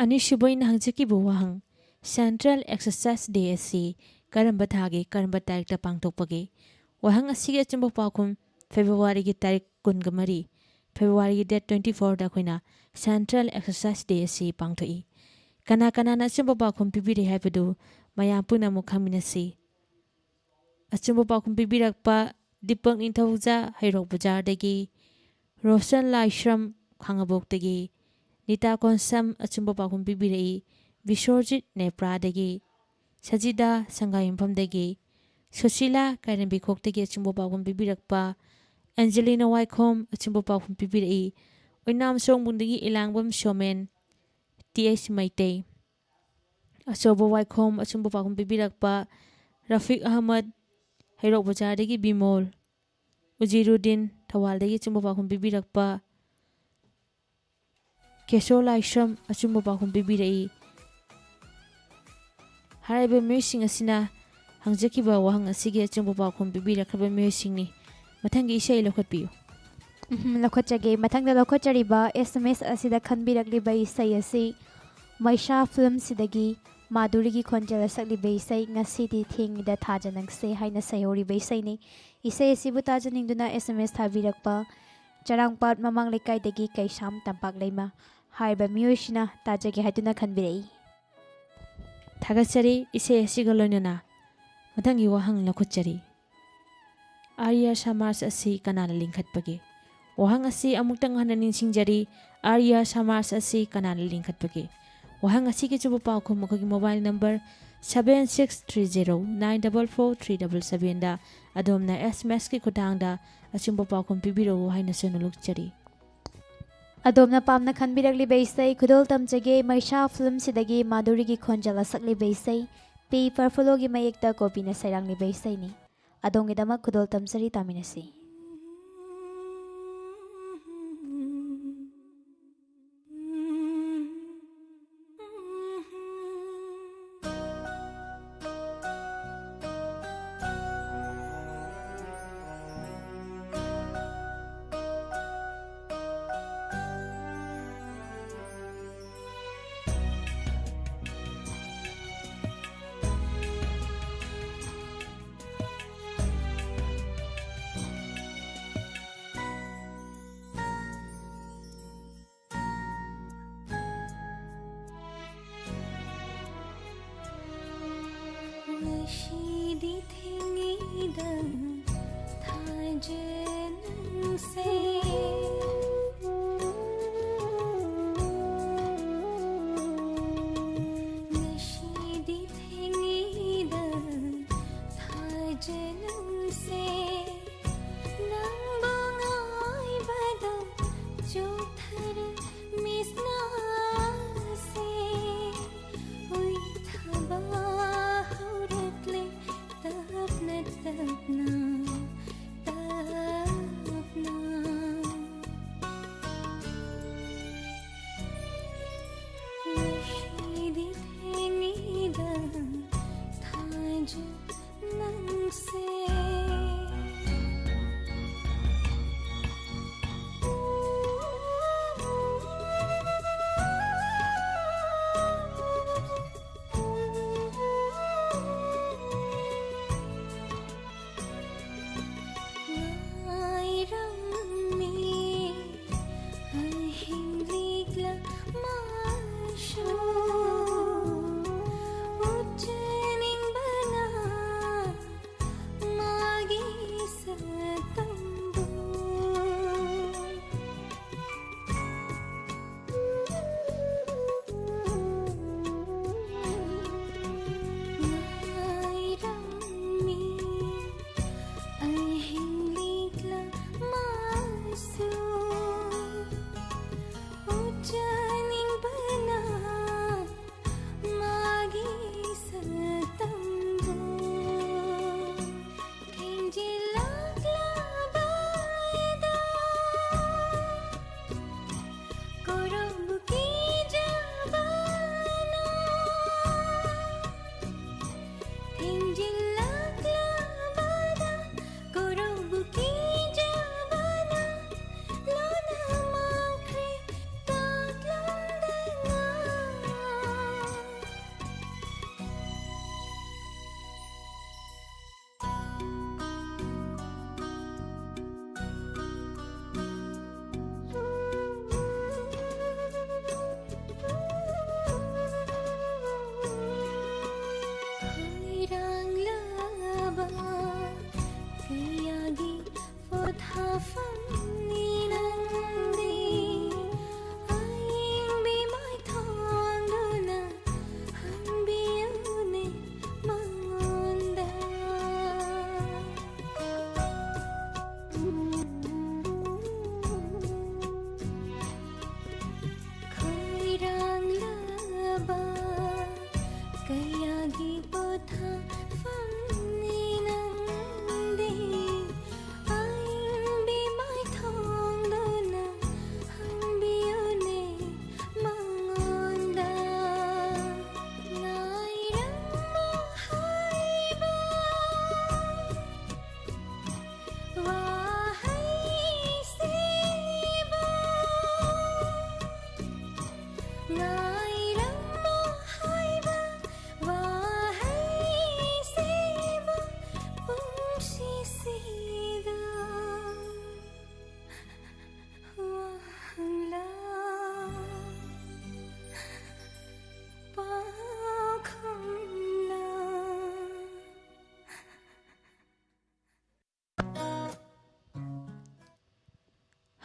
ꯑꯅꯤꯁꯨꯕ ꯑꯩꯅ ꯍꯪꯖꯈꯤꯕ ꯋꯥꯍꯪ, Central Exercise Day ꯑꯁꯤ ꯀꯔꯝꯕ ꯊꯥꯒꯤ ꯀꯔꯝꯕ ꯇꯥꯔꯤꯛꯇ ꯄꯥꯡꯊꯣꯛꯄꯒꯦ? ꯋꯥꯍꯪ ꯑꯁꯤꯒꯤ ꯑꯆꯨꯝꯕ ꯄꯥꯎꯈꯨꯝ, ꯐꯦꯕ꯭ꯔꯨꯋꯥꯔꯤꯒꯤ ꯇꯥꯔꯤꯛ ꯀꯨꯟꯒ ꯃꯔꯤ, ꯐꯦꯕ꯭ꯔꯨꯋꯥꯔꯤꯒꯤ date twenty fourꯗ ꯑꯩꯈꯣꯏꯅ Central Exercise Day ꯑꯁꯤ ꯄꯥꯡꯊꯣꯛꯏ꯫ ꯀꯅꯥ ꯀꯅꯥꯅ ꯑꯆꯨꯝꯕ ꯄꯥꯎꯈꯨꯝ ꯄꯤꯕꯤꯔꯦ ꯍꯥꯏꯕꯗꯨ ꯃꯌꯥꯝ ꯄꯨꯝꯅꯃꯛ ꯈꯪꯃꯤꯟꯅꯁꯤ꯫ ꯑꯆꯨꯝꯕ ꯄꯥꯎꯈꯨꯝ ꯄꯤꯕꯤꯔꯛꯄ, ꯗꯤꯄꯛ ꯅꯤꯡꯊꯧꯖꯥ, ꯍꯩꯔꯣꯛ ꯕꯖꯥꯔꯗꯒꯤ, ꯔꯣꯁꯟ ꯂꯥꯏꯁ꯭ꯔꯝ, ꯈꯥꯉꯕꯣꯛꯇꯒꯤ, ꯅꯤꯇꯥ ꯀꯣꯟꯁꯝ, ꯑꯆꯨꯝꯕ ꯄꯥꯎꯈꯨꯝ ꯄꯤꯕꯤꯔꯛꯏ, ꯕꯤꯁ꯭ꯋꯔꯖꯤꯠ, ꯅꯦꯄ꯭ꯔꯥꯗꯒꯤ, ꯁꯖꯤꯗꯥ, ꯁꯪꯒꯥꯏꯌꯨꯝꯐꯝꯗꯒꯤ, ꯁꯨꯁꯤꯂꯥ, ꯀꯥꯏꯔꯦꯝꯕꯤꯈꯣꯛꯇꯒꯤ ꯑꯆꯨꯝꯕ ꯄꯥꯎꯈꯨꯝ ꯄꯤꯕꯤꯔꯛꯄ, ꯑꯦꯟꯖꯦꯂꯤꯅꯥ ꯋꯥꯏꯈꯣꯝ, ꯑꯆꯨꯝꯕ ꯄꯥꯎꯈꯨꯝ ꯄꯤꯕꯤꯔꯛꯏ, ꯑꯣꯏꯅꯥꯝ ꯁꯣꯡꯕꯨꯡꯗꯒꯤ ꯏꯂꯥꯡꯕꯝ ꯁꯣꯃꯦꯟ, ꯇꯤ ꯑꯩꯆ ꯃꯩꯇꯩ꯫ ꯑꯆꯧꯕ ꯋꯥꯏꯈꯣꯝ, ꯑꯆꯨꯝꯕ ꯄꯥꯎꯈꯨꯝ ꯄꯤꯕꯤꯔꯛꯄ, ꯔꯐꯤꯛ ꯑꯍꯃꯗ, ꯍꯩꯔꯣꯛ ꯕꯖꯥꯔꯗꯒꯤ ꯕꯤꯃꯣꯜ, ꯎꯖꯤꯔꯨꯗꯤꯟ, ꯊꯧꯕꯥꯜꯗꯒꯤ ꯑꯆꯨꯝꯕ ꯄꯥꯎꯈꯨꯝ ꯄꯤꯕꯤꯔꯛꯄ, ꯀꯦꯁꯣ ꯂꯥꯏꯁ꯭ꯔꯝ, ꯑꯆꯨꯝꯕ ꯄꯥꯎꯈꯨꯝ ꯄꯤꯕꯤꯔꯛꯏ꯫ ꯍꯥꯏꯔꯤꯕ ꯃꯤꯑꯣꯏꯁꯤꯡ ꯑꯁꯤꯅ ꯍꯪꯖꯈꯤꯕ ꯋꯥꯍꯪ ꯑꯁꯤꯒꯤ ꯑꯆꯨꯝꯕ ꯄꯥꯎꯈꯨꯝ ꯄꯤꯕꯤꯔꯛꯈ꯭ꯔꯕ ꯃꯤꯑꯣꯏꯁꯤꯡꯅꯤ꯫ ꯃꯊꯪꯒꯤ ꯏꯁꯩ ꯂꯧꯈꯠꯄꯤꯌꯨ꯫ ꯎꯝ, ꯂꯧꯈꯠꯆꯒꯦ꯫ ꯃꯊꯪꯗ ꯂꯧꯈꯠꯆꯔꯤꯕ ꯑꯦꯁ ꯑꯦꯝ ꯑꯦꯁ ꯑꯁꯤꯗ ꯈꯟꯕꯤꯔꯛꯂꯤꯕ ꯏꯁꯩ ꯑꯁꯤ ꯃꯩꯁꯥ ꯐꯤꯂꯝꯁꯤꯗꯒꯤ ꯃꯥꯙꯨꯔꯤꯒꯤ ꯈꯣꯟꯖꯦꯜꯗ ꯁꯛꯂꯤꯕ ꯏꯁꯩ "ꯉꯁꯤꯗꯤ ꯊꯦꯡꯉꯤꯗ ꯊꯥꯖ ꯅꯪꯁꯦ" ꯍꯥꯏꯅ ꯁꯩꯍꯧꯔꯤꯕ ꯏꯁꯩꯅꯤ꯫ ꯏꯁꯩ ꯑꯁꯤꯕꯨ ꯇꯥꯖꯅꯤꯡꯗꯨꯅ ꯑꯦꯁ ꯑꯦꯝ ꯑꯦꯁ ꯊꯥꯕꯤꯔꯛꯄ ꯆꯔꯥꯡꯄꯥꯠ ꯃꯃꯥꯡ ꯂꯩꯀꯥꯏꯗꯒꯤ ꯀꯩꯁꯥꯝ ꯇꯝꯄꯥꯛ ꯂꯩꯃ ꯍꯥꯏꯔꯤꯕ ꯃꯤꯑꯣꯏꯁꯤꯅ ꯇꯥꯖꯒꯦ ꯍꯥꯏꯗꯨꯅ ꯈꯟꯕꯤꯔꯛꯏ꯫ ꯊꯥꯒꯠꯆꯔꯤ꯫ ꯏꯁꯩ ꯑꯁꯤꯒ ꯂꯣꯏꯅꯅ ꯃꯊꯪꯒꯤ ꯋꯥꯍꯪ ꯂꯧꯈꯠꯆꯔꯤ꯫ ꯑꯥꯔꯌꯥ ꯁꯃꯥꯖ ꯑꯁꯤ ꯀꯅꯥꯅ ꯂꯤꯡꯈꯠꯄꯒꯦ? ꯋꯥꯍꯪ ꯑꯁꯤ ꯑꯃꯨꯛꯇꯪ ꯍꯟꯅ ꯅꯤꯡꯁꯤꯡꯖꯔꯤ, ꯑꯥꯔꯌꯥ ꯁꯃꯥꯖ ꯑꯁꯤ ꯀꯅꯥꯅ ꯂꯤꯡꯈꯠꯄꯒꯦ? ꯋꯥꯍꯪ ꯑꯁꯤꯒꯤ ꯑꯆꯨꯝꯕ ꯄꯥꯎꯈꯨꯝ ꯑꯩꯈꯣꯏꯒꯤ mobile number seven six three zero nine double four three double sevenꯗ ꯑꯗꯣꯝꯅ ꯑꯦꯁ ꯑꯦꯝ ꯑꯦꯁꯀꯤ ꯈꯨꯠꯊꯥꯡꯗ ꯑꯆꯨꯝꯕ ꯄꯥꯎꯈꯨꯝ ꯄꯤꯕꯤꯔꯛꯎ ꯍꯥꯏꯅꯁꯨ ꯅꯣꯜꯂꯨꯛꯆꯔꯤ꯫ ꯑꯗꯣꯝꯅ ꯄꯥꯝꯅ ꯈꯟꯕꯤꯔꯛꯂꯤꯕ ꯏꯁꯩ "ꯈꯨꯗꯣꯜ ꯇꯝꯖꯒꯦ ꯃꯩꯁꯥ" ꯐꯤꯂꯝꯁꯤꯗꯒꯤ ꯃꯥꯙꯨꯔꯤꯒꯤ ꯈꯣꯟꯖꯦꯜ ꯁꯛꯂꯤꯕ ꯏꯁꯩ, ꯄꯤ ꯄꯔꯐꯨꯂꯣꯒꯤ ꯃꯌꯦꯛꯇ ꯒꯣꯄꯤꯅ ꯁꯩꯔꯥꯡꯂꯤꯕ ꯏꯁꯩꯅꯤ꯫ ꯑꯗꯣꯝꯒꯤꯗꯃꯛ "ꯈꯨꯗꯣꯜ ꯇꯝꯖꯔꯤ", ꯇꯥꯃꯤꯟꯅꯁꯤ꯫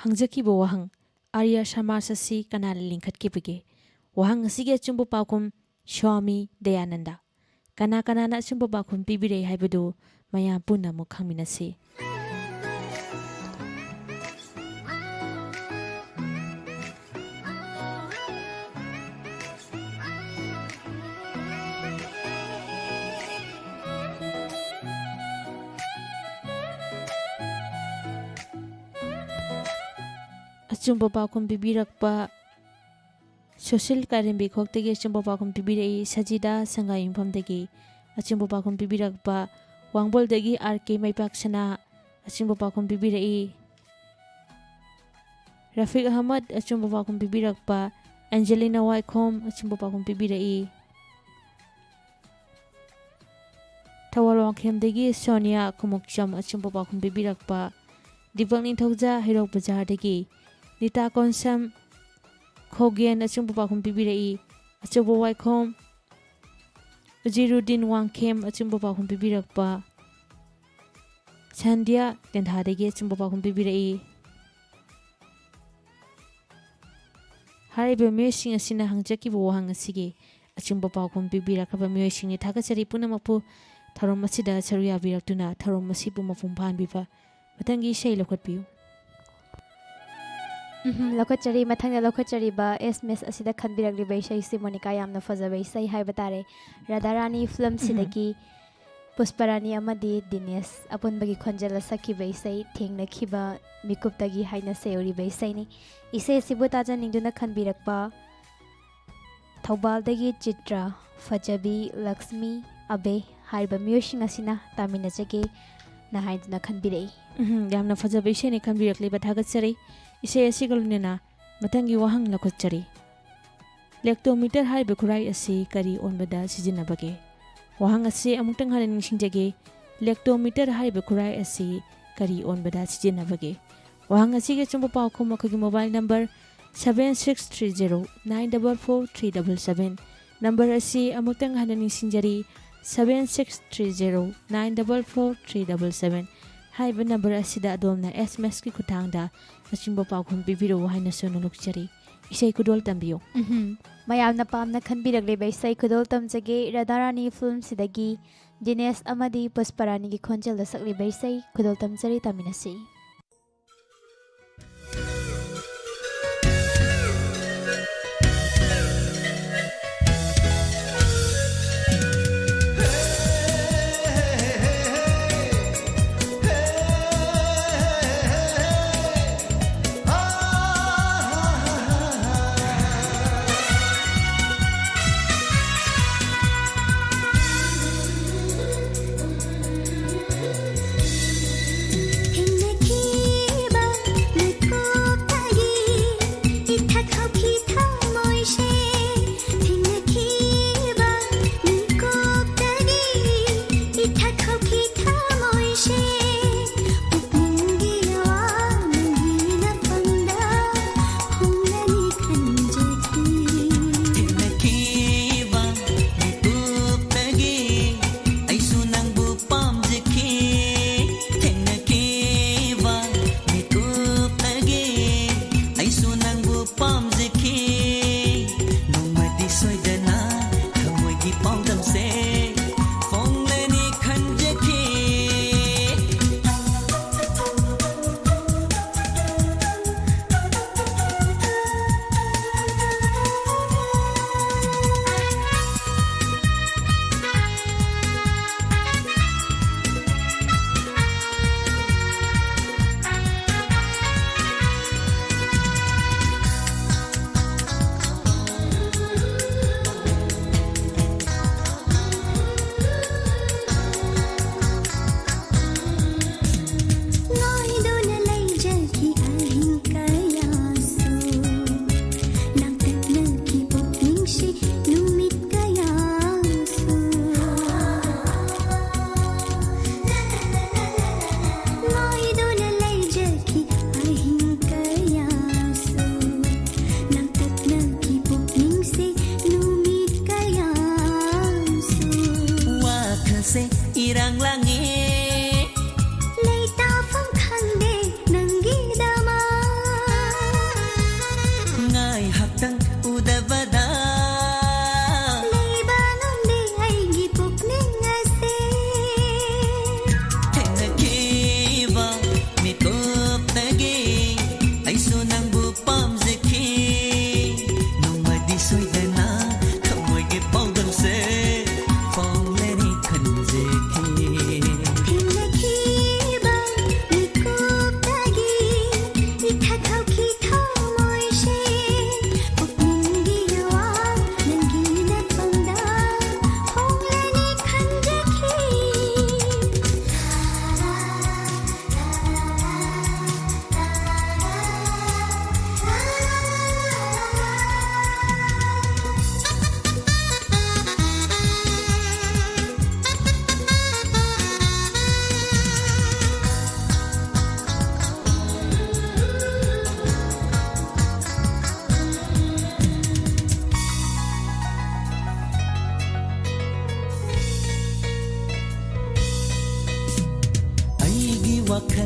ꯍꯪꯖꯈꯤꯕ ꯋꯥꯍꯪ, ꯑꯥꯔꯌꯥ ꯁꯃꯥꯖ ꯑꯁꯤ ꯀꯅꯥꯅ ꯂꯤꯡꯈꯠꯈꯤꯕꯒꯦ? ꯋꯥꯍꯪ ꯑꯁꯤꯒꯤ ꯑꯆꯨꯝꯕ ꯄꯥꯎꯈꯨꯝ, ꯁ꯭ꯋꯥꯃꯤ ꯗꯌꯥꯅꯟꯗ꯫ ꯀꯅꯥ ꯀꯅꯥꯅ ꯑꯆꯨꯝꯕ ꯄꯥꯎꯈꯨꯝ ꯄꯤꯕꯤꯔꯛꯏ ꯍꯥꯏꯕꯗꯨ ꯃꯌꯥꯝ ꯄꯨꯟꯅ ꯑꯃꯨꯛ ꯈꯪꯃꯤꯟꯅꯁꯤ꯫ ꯑꯆꯨꯝꯕ ꯄꯥꯎꯈꯨꯝ ꯄꯤꯕꯤꯔꯛꯄ ꯁꯨꯁꯤꯜ ꯀꯥꯏꯔꯦꯝꯕꯤ ꯈꯣꯛꯇꯒꯤ ꯑꯆꯨꯝꯕ ꯄꯥꯎꯈꯨꯝ ꯄꯤꯕꯤꯔꯛꯏ꯫ ꯁꯖꯤꯗꯥ ꯁꯉꯥꯏ ꯌꯨꯝꯐꯝꯗꯒꯤ ꯑꯆꯨꯝꯕ ꯄꯥꯎꯈꯨꯝ ꯄꯤꯕꯤꯔꯛꯄ ꯋꯥꯡꯕꯜꯗꯒꯤ ꯑꯥꯔ ꯀꯦ ꯃꯩꯄꯥꯛꯁꯅꯥ ꯑꯆꯨꯝꯕ ꯄꯥꯎꯈꯨꯝ ꯄꯤꯕꯤꯔꯛꯏ꯫ ꯔꯐꯤꯛ ꯑꯍꯃꯗ ꯑꯆꯨꯝꯕ ꯄꯥꯎꯈꯨꯝ ꯄꯤꯕꯤꯔꯛꯄ, ꯑꯦꯟꯖꯦꯂꯤꯅꯥ ꯋꯥꯏꯈꯣꯝ ꯑꯆꯨꯝꯕ ꯄꯥꯎꯈꯨꯝ ꯄꯤꯕꯤꯔꯛꯏ꯫ ꯊꯧꯕꯥꯜ ꯋꯥꯡꯈꯦꯝꯗꯒꯤ ꯁꯣꯅꯤꯌꯥ ꯈꯨꯃꯨꯛꯆꯝ ꯑꯆꯨꯝꯕ ꯄꯥꯎꯈꯨꯝ ꯄꯤꯕꯤꯔꯛꯄ, ꯗꯤꯄꯛ ꯅꯤꯡꯊꯧꯖꯥ ꯍꯩꯔꯣꯛ ꯕꯖꯥꯔꯗꯒꯤ ꯅꯤꯇꯥ ꯀꯣꯟꯁꯝ ꯈꯣꯒꯦꯟ ꯑꯆꯨꯝꯕ ꯄꯥꯎꯈꯨꯝ ꯄꯤꯕꯤꯔꯛꯏ꯫ ꯑꯆꯧꯕ ꯋꯥꯏꯈꯣꯝ ꯎꯖꯤꯔꯨꯗꯤꯟ ꯋꯥꯡꯈꯦꯝ ꯑꯆꯨꯝꯕ ꯄꯥꯎꯈꯨꯝ ꯄꯤꯕꯤꯔꯛꯄ, ꯁꯟꯙ꯭ꯌꯥ ꯇꯦꯟꯊꯥꯗꯒꯤ ꯑꯆꯨꯝꯕ ꯄꯥꯎꯈꯨꯝ ꯄꯤꯕꯤꯔꯛꯏ꯫ ꯍꯥꯏꯔꯤꯕ ꯃꯤꯑꯣꯏꯁꯤꯡ ꯑꯁꯤꯅ ꯍꯪꯖꯈꯤꯕ ꯋꯥꯍꯪ ꯑꯁꯤꯒꯤ ꯑꯆꯨꯝꯕ ꯄꯥꯎꯈꯨꯝ ꯄꯤꯕꯤꯔꯛꯈ꯭ꯔꯕ ꯃꯤꯑꯣꯏꯁꯤꯡꯅꯤ꯫ ꯊꯥꯒꯠꯆꯔꯤ ꯄꯨꯝꯅꯃꯛꯄꯨ ꯊꯧꯔꯝ ꯑꯁꯤꯗ ꯁꯔꯨꯛ ꯌꯥꯕꯤꯔꯛꯇꯨꯅ ꯊꯧꯔꯝ ꯑꯁꯤꯕꯨ ꯃꯄꯨꯡ ꯐꯥꯍꯟꯕꯤꯕ꯫ ꯃꯊꯪꯒꯤ ꯏꯁꯩ ꯂꯧꯈꯠꯄꯤꯌꯨ꯫ ꯎꯝ, ꯂꯧꯈꯠꯆꯔꯤ꯫ ꯃꯊꯪꯗ ꯂꯧꯈꯠꯆꯔꯤꯕ ꯑꯦꯁ ꯑꯦꯝ ꯑꯦꯁ ꯑꯁꯤꯗ ꯈꯟꯕꯤꯔꯛꯂꯤꯕ ꯏꯁꯩꯁꯤ ꯃꯣꯅꯤꯀꯥ ꯌꯥꯝꯅ ꯐꯖꯕ ꯏꯁꯩ ꯍꯥꯏꯕ ꯇꯥꯔꯦ꯫ ꯔꯥꯙꯥꯔꯥꯅꯤ ꯐꯤꯂꯝꯁꯤꯗꯒꯤ ꯄꯨꯁꯄꯔꯥꯅꯤ ꯑꯃꯗꯤ ꯗꯤꯅꯦꯁ ꯑꯄꯨꯟꯕꯒꯤ ꯈꯣꯟꯖꯦꯜꯗ ꯁꯛꯈꯤꯕ ꯏꯁꯩ ꯊꯦꯡꯅꯈꯤꯕ ꯃꯤꯀꯨꯞꯇꯒꯤ ꯍꯥꯏꯅ ꯁꯩꯎꯔꯤꯕ ꯏꯁꯩꯅꯤ꯫ ꯏꯁꯩ ꯑꯁꯤꯕꯨ ꯇꯥꯖꯅꯤꯡꯗꯨꯅ ꯈꯟꯕꯤꯔꯛꯄ ꯊꯧꯕꯥꯜꯗꯒꯤ ꯆꯤꯇ꯭ꯔ, ꯐꯖꯕꯤ, ꯂꯛꯁꯃꯤ, ꯑꯕꯦ ꯍꯥꯏꯔꯤꯕ ꯃꯤꯑꯣꯏꯁꯤꯡ ꯑꯁꯤꯅ ꯇꯥꯃꯤꯟꯅꯖꯒꯦ ꯅ ꯍꯥꯏꯗꯨꯅ ꯈꯟꯕꯤꯔꯛꯏ꯫ ꯎꯝ, ꯌꯥꯝꯅ ꯐꯖꯕ ꯏꯁꯩꯅꯤ ꯈꯟꯕꯤꯔꯛꯂꯤꯕ, ꯊꯥꯒꯠꯆꯔꯤ꯫ ꯏꯁꯩ ꯑꯁꯤꯒ ꯂꯣꯏꯅꯅ ꯃꯊꯪꯒꯤ ꯋꯥꯍꯪ ꯂꯧꯈꯠꯆꯔꯤ꯫ ꯂꯦꯛꯇꯣꯃꯤꯇꯔ ꯍꯥꯏꯔꯤꯕ ꯈꯨꯠꯂꯥꯏ ꯑꯁꯤ ꯀꯔꯤ ꯑꯣꯟꯕꯗ ꯁꯤꯖꯤꯟꯅꯕꯒꯦ? ꯋꯥꯍꯪ ꯑꯁꯤ ꯑꯃꯨꯛꯇꯪ ꯍꯟꯅ ꯅꯤꯡꯁꯤꯡꯖꯒꯦ꯫ ꯂꯦꯛꯇꯣꯃꯤꯇꯔ ꯍꯥꯏꯔꯤꯕ ꯈꯨꯠꯂꯥꯏ ꯑꯁꯤ ꯀꯔꯤ ꯑꯣꯟꯕꯗ ꯁꯤꯖꯤꯟꯅꯕꯒꯦ? ꯋꯥꯍꯪ ꯑꯁꯤꯒꯤ ꯑꯆꯨꯝꯕ ꯄꯥꯎꯈꯨꯝ ꯑꯩꯈꯣꯏꯒꯤ mobile number seven six three zero nine double four three double seven, number ꯑꯁꯤ ꯑꯃꯨꯛꯇꯪ ꯍꯟꯅ ꯅꯤꯡꯁꯤꯡꯖꯔꯤ, seven six three zero nine double four three double seven꯫ ꯍꯥꯏꯕ ꯅꯝꯕꯔ ꯑꯁꯤꯗ ꯑꯗꯣꯝꯅ ꯑꯦꯁ ꯑꯦꯝ ꯑꯦꯁꯀꯤ ꯈꯨꯠꯊꯥꯡꯗ ꯑꯆꯨꯝꯕ ꯄꯥꯎꯈꯨꯝ ꯄꯤꯕꯤꯔꯛꯎ ꯍꯥꯏꯅꯁꯨ ꯅꯣꯂꯨꯛꯆꯔꯤ꯫ ꯏꯁꯩ ꯈꯨꯗꯣꯜ ꯇꯝꯕꯤꯌꯨ꯫ ꯎꯝꯍꯨꯝ꯫ ꯃꯌꯥꯝꯅ ꯄꯥꯝꯅ ꯈꯟꯕꯤꯔꯛꯂꯤꯕ ꯏꯁꯩ ꯈꯨꯗꯣꯜ ꯇꯝꯖꯒꯦ ꯔꯥꯙꯥꯔꯥꯅꯤ ꯐꯤꯂꯝꯁꯤꯗꯒꯤ ꯗꯤꯅꯦꯁ ꯑꯃꯗꯤ ꯄꯨꯁꯄꯔꯥꯅꯤꯒꯤ ꯈꯣꯟꯖꯦꯜꯗ ꯁꯛꯂꯤꯕ ꯏꯁꯩ ꯈꯨꯗꯣꯜ ꯇꯝꯖꯔꯤ, ꯇꯥꯃꯤꯟꯅꯁꯤ꯫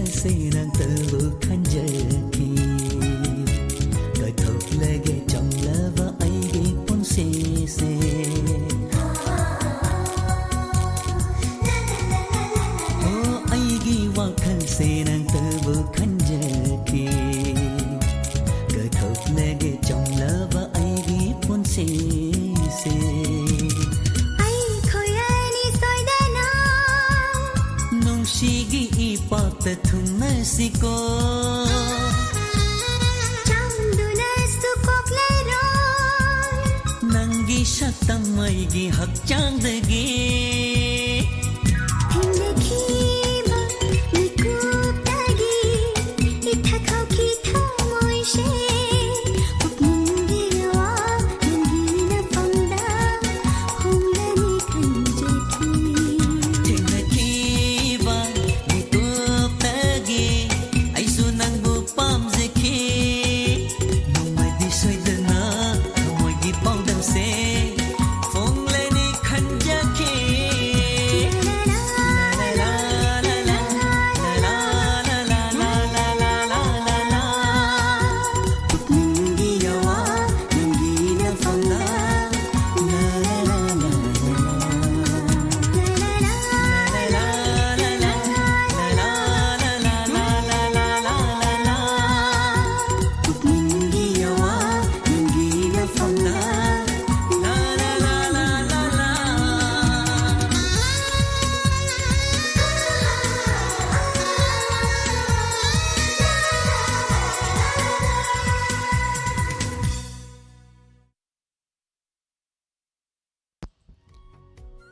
ꯁꯦ ꯅꯪꯇꯕꯨ ꯈꯟꯖꯈꯤ꯫ ꯀꯠꯊꯣꯛꯂꯒꯦ ꯆꯝꯂꯕ ꯑꯩꯒꯤ ꯄꯨꯟꯁꯤꯁꯦ꯫ ꯑꯣ, ꯑꯩꯒꯤ ꯋꯥꯈꯜꯁꯦ ꯅꯪꯇꯕꯨ ꯈꯟꯖꯈꯤ꯫ ꯀꯠꯊꯣꯛꯂꯒꯦ ꯆꯝꯂꯕ ꯑꯩꯒꯤ ꯄꯨꯟꯁꯤꯁꯦ꯫ ꯑꯩꯈꯣꯏ ꯑꯅꯤ ꯁꯣꯏꯗꯅ ꯅꯨꯡꯁꯤꯒꯤ ꯏꯄꯥꯛꯇ ꯊꯨꯡꯅꯁꯤꯀꯣ꯫ ꯆꯥꯝꯗꯨꯅꯁꯨ ꯀꯣꯛꯂꯔꯣꯏ꯫ ꯅꯪꯒꯤ ꯁꯛꯇꯝ ꯑꯩꯒꯤ ꯍꯛꯆꯥꯡꯗꯒꯤ꯫ ꯊꯦꯡꯅꯈꯤꯕ ꯃꯤꯀꯨꯞꯇꯒꯤ ꯏꯊꯛ ꯍꯧꯈꯤ ꯊꯃꯣꯏꯁꯦ꯫ ꯄꯨꯛꯅꯤꯡꯒꯤ ꯋꯥ ꯅꯪꯒꯤ ꯅꯐꯝꯗ ꯍꯣꯡꯂꯅꯤ ꯈꯟꯖꯈꯤ꯫ ꯊꯦꯡꯅꯈꯤꯕ ꯃꯤꯀꯨꯞꯇꯒꯤ ꯑꯩꯁꯨ ꯅꯪꯕꯨ ꯄꯥꯝꯖꯈꯤ꯫ ꯅꯣꯡꯃꯗꯤ ꯁꯣꯏꯗꯅ ꯊꯃꯣꯏꯒꯤ ꯄꯥꯎꯗꯝꯁꯦ ꯐꯣꯡꯂꯅꯤ ꯈꯟꯖꯈꯤ꯫ ꯄꯨꯛꯅꯤꯡꯒꯤ ꯑꯋꯥ ꯅꯪꯒꯤ ꯅꯐꯝꯗ꯫ ꯄꯨꯛꯅꯤꯡꯒꯤ ꯑꯋꯥ ꯅꯪꯒꯤ ꯅꯐꯝꯗ꯫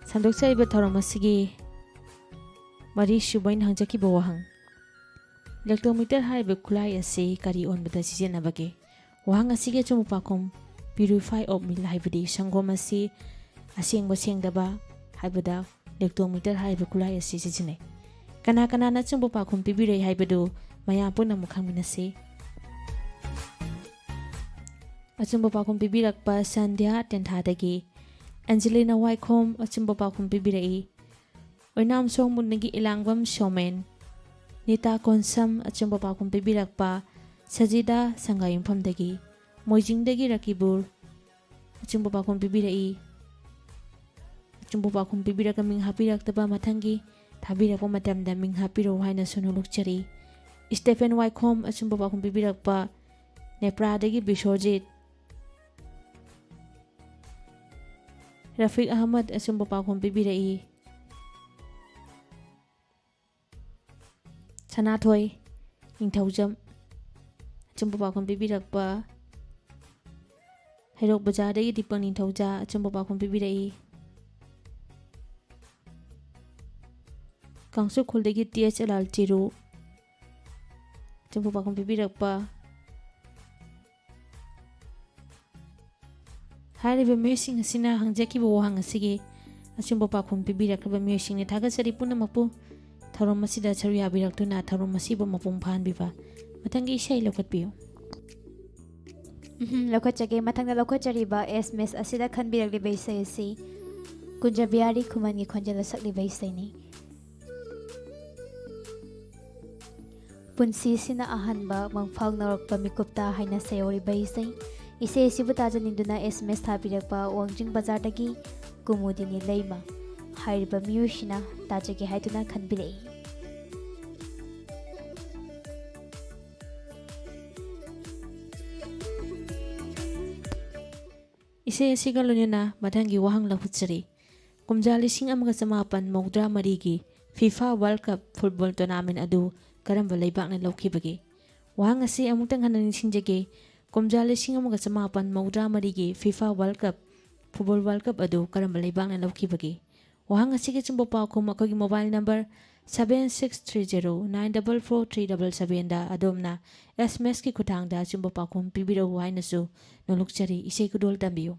ꯁꯟꯗꯣꯛꯆꯔꯤꯕ ꯊꯧꯔꯝ ꯑꯁꯤꯒꯤ ꯃꯔꯤꯁꯨꯕ ꯑꯩꯅ ꯍꯪꯖꯈꯤꯕ ꯋꯥꯍꯪ, ꯏꯂꯦꯛꯇ꯭ꯔꯣꯃꯤꯇꯔ ꯍꯥꯏꯔꯤꯕ ꯈꯨꯠꯂꯥꯏ ꯑꯁꯤ ꯀꯔꯤ ꯑꯣꯟꯕꯗ ꯁꯤꯖꯤꯟꯅꯕꯒꯦ? ꯋꯥꯍꯪ ꯑꯁꯤꯒꯤ ꯑꯆꯨꯝꯕ ꯄꯥꯎꯈꯨꯝ, purify of milk, ꯍꯥꯏꯕꯗꯤ ꯁꯪꯒꯣꯝ ꯑꯁꯤ ꯑꯁꯦꯡꯕ ꯁꯦꯡꯗꯕ ꯍꯥꯏꯕꯗ ꯏꯂꯦꯛꯇ꯭ꯔꯣꯃꯤꯇꯔ ꯍꯥꯏꯔꯤꯕ ꯈꯨꯠꯂꯥꯏ ꯑꯁꯤ ꯁꯤꯖꯤꯟꯅꯩ꯫ ꯀꯅꯥ ꯀꯅꯥꯅ ꯑꯆꯨꯝꯕ ꯄꯥꯎꯈꯨꯝ ꯄꯤꯕꯤꯔꯛꯏ ꯍꯥꯏꯕꯗꯨ ꯃꯌꯥꯝ ꯄꯨꯝꯅꯃꯛ ꯈꯪꯃꯤꯟꯅꯁꯤ꯫ ꯑꯆꯨꯝꯕ ꯄꯥꯎꯈꯨꯝ ꯄꯤꯕꯤꯔꯛꯄ ꯁꯟꯙ꯭ꯌꯥ ꯇꯦꯟꯊꯥꯗꯒꯤ꯫ ꯑꯦꯟꯖꯦꯂꯤꯅꯥ ꯋꯥꯏꯈꯣꯝ ꯑꯆꯨꯝꯕ ꯄꯥꯎꯈꯨꯝ ꯄꯤꯕꯤꯔꯛꯏ꯫ ꯑꯣꯏꯅꯥꯝ ꯁꯣꯡꯕꯨꯡꯗꯒꯤ ꯏꯂꯥꯡꯕꯝ ꯁꯣꯃꯦꯟ꯫ ꯅꯤꯇꯥ ꯀꯣꯟꯁꯝ ꯑꯆꯨꯝꯕ ꯄꯥꯎꯈꯨꯝ ꯄꯤꯕꯤꯔꯛꯄ, ꯁꯖꯤꯗꯥ ꯁꯪꯒꯥꯌꯨꯝꯐꯝꯗꯒꯤ, ꯃꯣꯏꯖꯤꯡꯗꯒꯤ ꯔꯀꯤꯕꯨꯔ ꯑꯆꯨꯝꯕ ꯄꯥꯎꯈꯨꯝ ꯄꯤꯕꯤꯔꯛꯏ꯫ ꯑꯆꯨꯝꯕ ꯄꯥꯎꯈꯨꯝ ꯄꯤꯕꯤꯔꯛꯄ ꯃꯤꯡ ꯍꯥꯞꯄꯤꯔꯛꯇꯕ ꯃꯊꯪꯒꯤ ꯊꯥꯕꯤꯔꯛꯄ ꯃꯇꯝꯗ ꯃꯤꯡ ꯍꯥꯞꯄꯤꯔꯛꯎ ꯍꯥꯏꯅꯁꯨ ꯅꯣꯂꯨꯛꯆꯔꯤ꯫ ꯁ꯭ꯇꯦꯐꯦꯟ ꯋꯥꯏꯈꯣꯝ ꯑꯆꯨꯝꯕ ꯄꯥꯎꯈꯨꯝ ꯄꯤꯕꯤꯔꯛꯄ, ꯅꯦꯄ꯭ꯔꯥꯗꯒꯤ ꯕꯤꯁ꯭ꯋꯔꯖꯤꯠ꯫ ꯔꯐꯤꯛ ꯑꯍꯃꯗ ꯑꯆꯨꯝꯕ ꯄꯥꯎꯈꯨꯝ ꯄꯤꯕꯤꯔꯛꯏ꯫ ꯁꯅꯥꯊꯣꯏ ꯅꯤꯡꯊꯧꯖꯝ ꯑꯆꯨꯝꯕ ꯄꯥꯎꯈꯨꯝ ꯄꯤꯕꯤꯔꯛꯄ, ꯍꯩꯔꯣꯛ ꯕꯖꯥꯔꯗꯒꯤ ꯗꯤꯄꯛ ꯅꯤꯡꯊꯧꯖꯥ ꯑꯆꯨꯝꯕ ꯄꯥꯎꯈꯨꯝ ꯄꯤꯕꯤꯔꯛꯏ꯫ ꯀꯥꯡꯁꯨ ꯈꯨꯜꯗꯒꯤ ꯇꯤ ꯑꯦꯁ ꯑꯦꯜ ꯑꯥꯔ ꯆꯤꯔꯨ ꯑꯆꯨꯝꯕ ꯄꯥꯎꯈꯨꯝ ꯄꯤꯕꯤꯔꯛꯄ꯫ ꯍꯥꯏꯔꯤꯕ ꯃꯤꯑꯣꯏꯁꯤꯡ ꯑꯁꯤꯅ ꯍꯪꯖꯈꯤꯕ ꯋꯥꯍꯪ ꯑꯁꯤꯒꯤ ꯑꯆꯨꯝꯕ ꯄꯥꯎꯈꯨꯝ ꯄꯤꯕꯤꯔꯛꯂꯤꯕ ꯃꯤꯑꯣꯏꯁꯤꯡꯅꯤ꯫ ꯊꯥꯒꯠꯆꯔꯤ ꯄꯨꯝꯅꯃꯛꯄꯨ꯫ ꯊꯧꯔꯝ ꯑꯁꯤꯗ ꯁꯔꯨꯛ ꯌꯥꯕꯤꯔꯛꯇꯨꯅ ꯊꯧꯔꯝ ꯑꯁꯤꯕꯨ ꯃꯄꯨꯡ ꯐꯥꯍꯟꯕꯤꯕ꯫ ꯃꯊꯪꯒꯤ ꯏꯁꯩ ꯂꯧꯈꯠꯄꯤꯌꯨ꯫ ꯎꯝꯍꯨꯝ, ꯂꯧꯈꯠꯆꯒꯦ꯫ ꯃꯊꯪꯗ ꯂꯧꯈꯠꯆꯔꯤꯕ ꯑꯦꯁ ꯑꯦꯝ ꯑꯦꯁ ꯑꯁꯤꯗ ꯈꯟꯕꯤꯔꯛꯂꯤꯕ ꯏꯁꯩ ꯑꯁꯤ ꯀꯨꯟꯖꯕꯤꯍꯥꯔꯤ ꯈꯨꯃꯟꯒꯤ ꯈꯣꯟꯖꯦꯜꯗ ꯁꯛꯂꯤꯕ ꯏꯁꯩꯅꯤ꯫ ꯄꯨꯟꯁꯤꯁꯤꯅ ꯑꯍꯥꯟꯕ ꯃꯪꯐꯥꯎꯅꯔꯛꯄ ꯃꯤꯀꯨꯞꯇ ꯍꯥꯏꯅ ꯁꯩꯌꯧꯔꯤꯕ ꯏꯁꯩ꯫ ꯏꯁꯩ ꯑꯁꯤꯕꯨ ꯇꯥꯖꯅꯤꯡꯗꯨꯅ ꯑꯦꯁ ꯑꯦꯝ ꯑꯦꯁ ꯊꯥꯕꯤꯔꯛꯄ ꯋꯥꯡꯖꯤꯡ ꯕꯖꯥꯔꯗꯒꯤ ꯀꯨꯃꯨꯗꯤꯅꯤ ꯂꯩꯃ ꯍꯥꯏꯔꯤꯕ ꯃꯤꯑꯣꯏꯁꯤꯅ ꯇꯥꯖꯒꯦ ꯍꯥꯏꯗꯨꯅ ꯈꯟꯕꯤꯔꯛꯏ꯫ ꯏꯁꯩ ꯑꯁꯤꯒ ꯂꯣꯏꯅꯅ ꯃꯊꯪꯒꯤ ꯋꯥꯍꯪ ꯂꯧꯈꯠꯆꯔꯤ꯫ ꯀꯨꯝꯖꯥ ꯂꯤꯁꯤꯡ ꯑꯃꯒ ꯆꯃꯥꯄꯟ ꯃꯧꯗ꯭ꯔꯥ ꯃꯔꯤꯒꯤ FIFA world cup football tournament ꯑꯗꯨ ꯀꯔꯝꯕ ꯂꯩꯕꯥꯛꯅ ꯂꯧꯈꯤꯕꯒꯦ? ꯋꯥꯍꯪ ꯑꯁꯤ ꯑꯃꯨꯛꯇꯪ ꯍꯟꯅ ꯅꯤꯡꯁꯤꯡꯖꯒꯦ꯫ ꯀꯨꯝꯖꯥ ꯂꯤꯁꯤꯡ ꯑꯃꯒ ꯆꯃꯥꯄꯟ ꯃꯧꯗ꯭ꯔꯥ ꯃꯔꯤꯒꯤ FIFA world cup football world cup ꯑꯗꯨ ꯀꯔꯝꯕ ꯂꯩꯕꯥꯛꯅ ꯂꯧꯈꯤꯕꯒꯦ? ꯋꯥꯍꯪ ꯑꯁꯤꯒꯤ ꯑꯆꯨꯝꯕ ꯄꯥꯎꯈꯨꯝ ꯑꯩꯈꯣꯏꯒꯤ mobile number seven six three zero nine double four three double ꯁꯚꯦꯟꯗ ꯑꯗꯣꯝꯅ ꯑꯦꯁ ꯑꯦꯝ ꯑꯦꯁꯀꯤ ꯈꯨꯠꯊꯥꯡꯗ ꯑꯆꯨꯝꯕ ꯄꯥꯎꯈꯨꯝ ꯄꯤꯕꯤꯔꯛꯎ ꯍꯥꯏꯅꯁꯨ ꯅꯣꯂꯨꯛꯆꯔꯤ꯫ ꯏꯁꯩ ꯈꯨꯗꯣꯜ ꯇꯝꯕꯤꯌꯨ꯫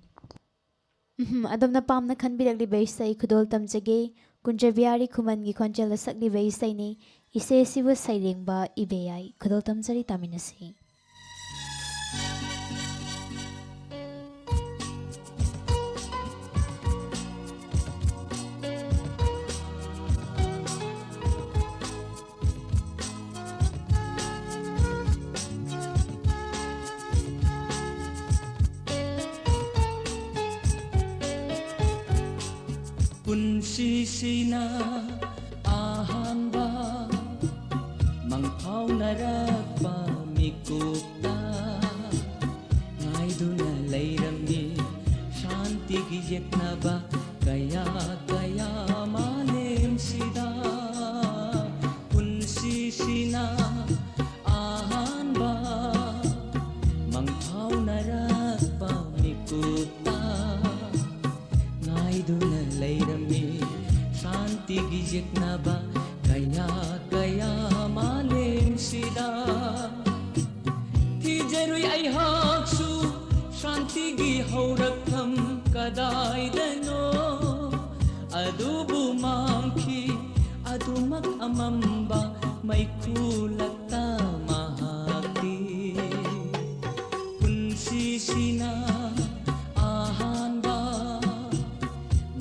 ꯎꯝꯍꯨꯝ, ꯑꯗꯣꯝꯅ ꯄꯥꯝꯅ ꯈꯟꯕꯤꯔꯛꯂꯤꯕ ꯏꯁꯩ ꯈꯨꯗꯣꯜ ꯇꯝꯖꯒꯦ꯫ ꯀꯨꯟꯖꯕꯤꯍꯥꯔꯤ ꯈꯨꯃꯟꯒꯤ ꯈꯣꯟꯖꯦꯜꯗ ꯁꯛꯂꯤꯕ ꯏꯁꯩꯅꯤ꯫ ꯏꯁꯩ ꯑꯁꯤꯕꯨ ꯁꯩꯔꯦꯡꯕ ꯏꯕꯦꯌꯥꯏ꯫ ꯈꯨꯗꯣꯜ ꯇꯝꯖꯔꯤ, ꯇꯥꯃꯤꯟꯅꯁꯤ꯫ ꯄꯨꯟꯁꯤꯁꯤꯅ ꯑꯍꯥꯟꯕ ꯃꯪꯐꯥꯎꯅꯔꯛꯄ ꯃꯤꯀꯨꯞꯇ ꯉꯥꯏꯗꯨꯅ ꯂꯩꯔꯝꯃꯤ ꯁꯥꯟꯇꯤꯒꯤ ꯌꯦꯛꯅꯕ ꯀꯌꯥ ꯀꯌꯥ ꯃꯥꯂꯦꯝꯁꯤꯗ꯫ ꯄꯨꯟꯁꯤꯁꯤꯅ ꯑꯍꯥꯟꯕ ꯃꯪꯐꯥꯎꯅꯔꯛꯄ ꯃꯤꯀꯨꯞꯇ ꯉꯥꯏꯗꯨꯅ ꯂꯩꯔꯝꯃꯤ ꯁꯥꯟꯇꯤꯒꯤ ꯌꯦꯛꯅꯕ ꯀꯌꯥ ꯀꯌꯥ ꯃꯥꯂꯦꯝꯁꯤꯗ꯫ ꯊꯤꯖꯔꯨꯏ ꯑꯩꯍꯥꯛꯁꯨ ꯁꯥꯟꯇꯤꯒꯤ ꯍꯧꯔꯛꯐꯝ ꯀꯗꯥꯏꯗꯅꯣ, ꯑꯗꯨꯕꯨ ꯃꯥꯡꯈꯤ ꯑꯗꯨꯃꯛ ꯑꯃꯝꯕ ꯃꯩꯈꯨ ꯂꯛꯇ ꯃꯍꯥꯛꯇꯤ꯫ ꯄꯨꯟꯁꯤꯁꯤꯅ ꯑꯍꯥꯟꯕ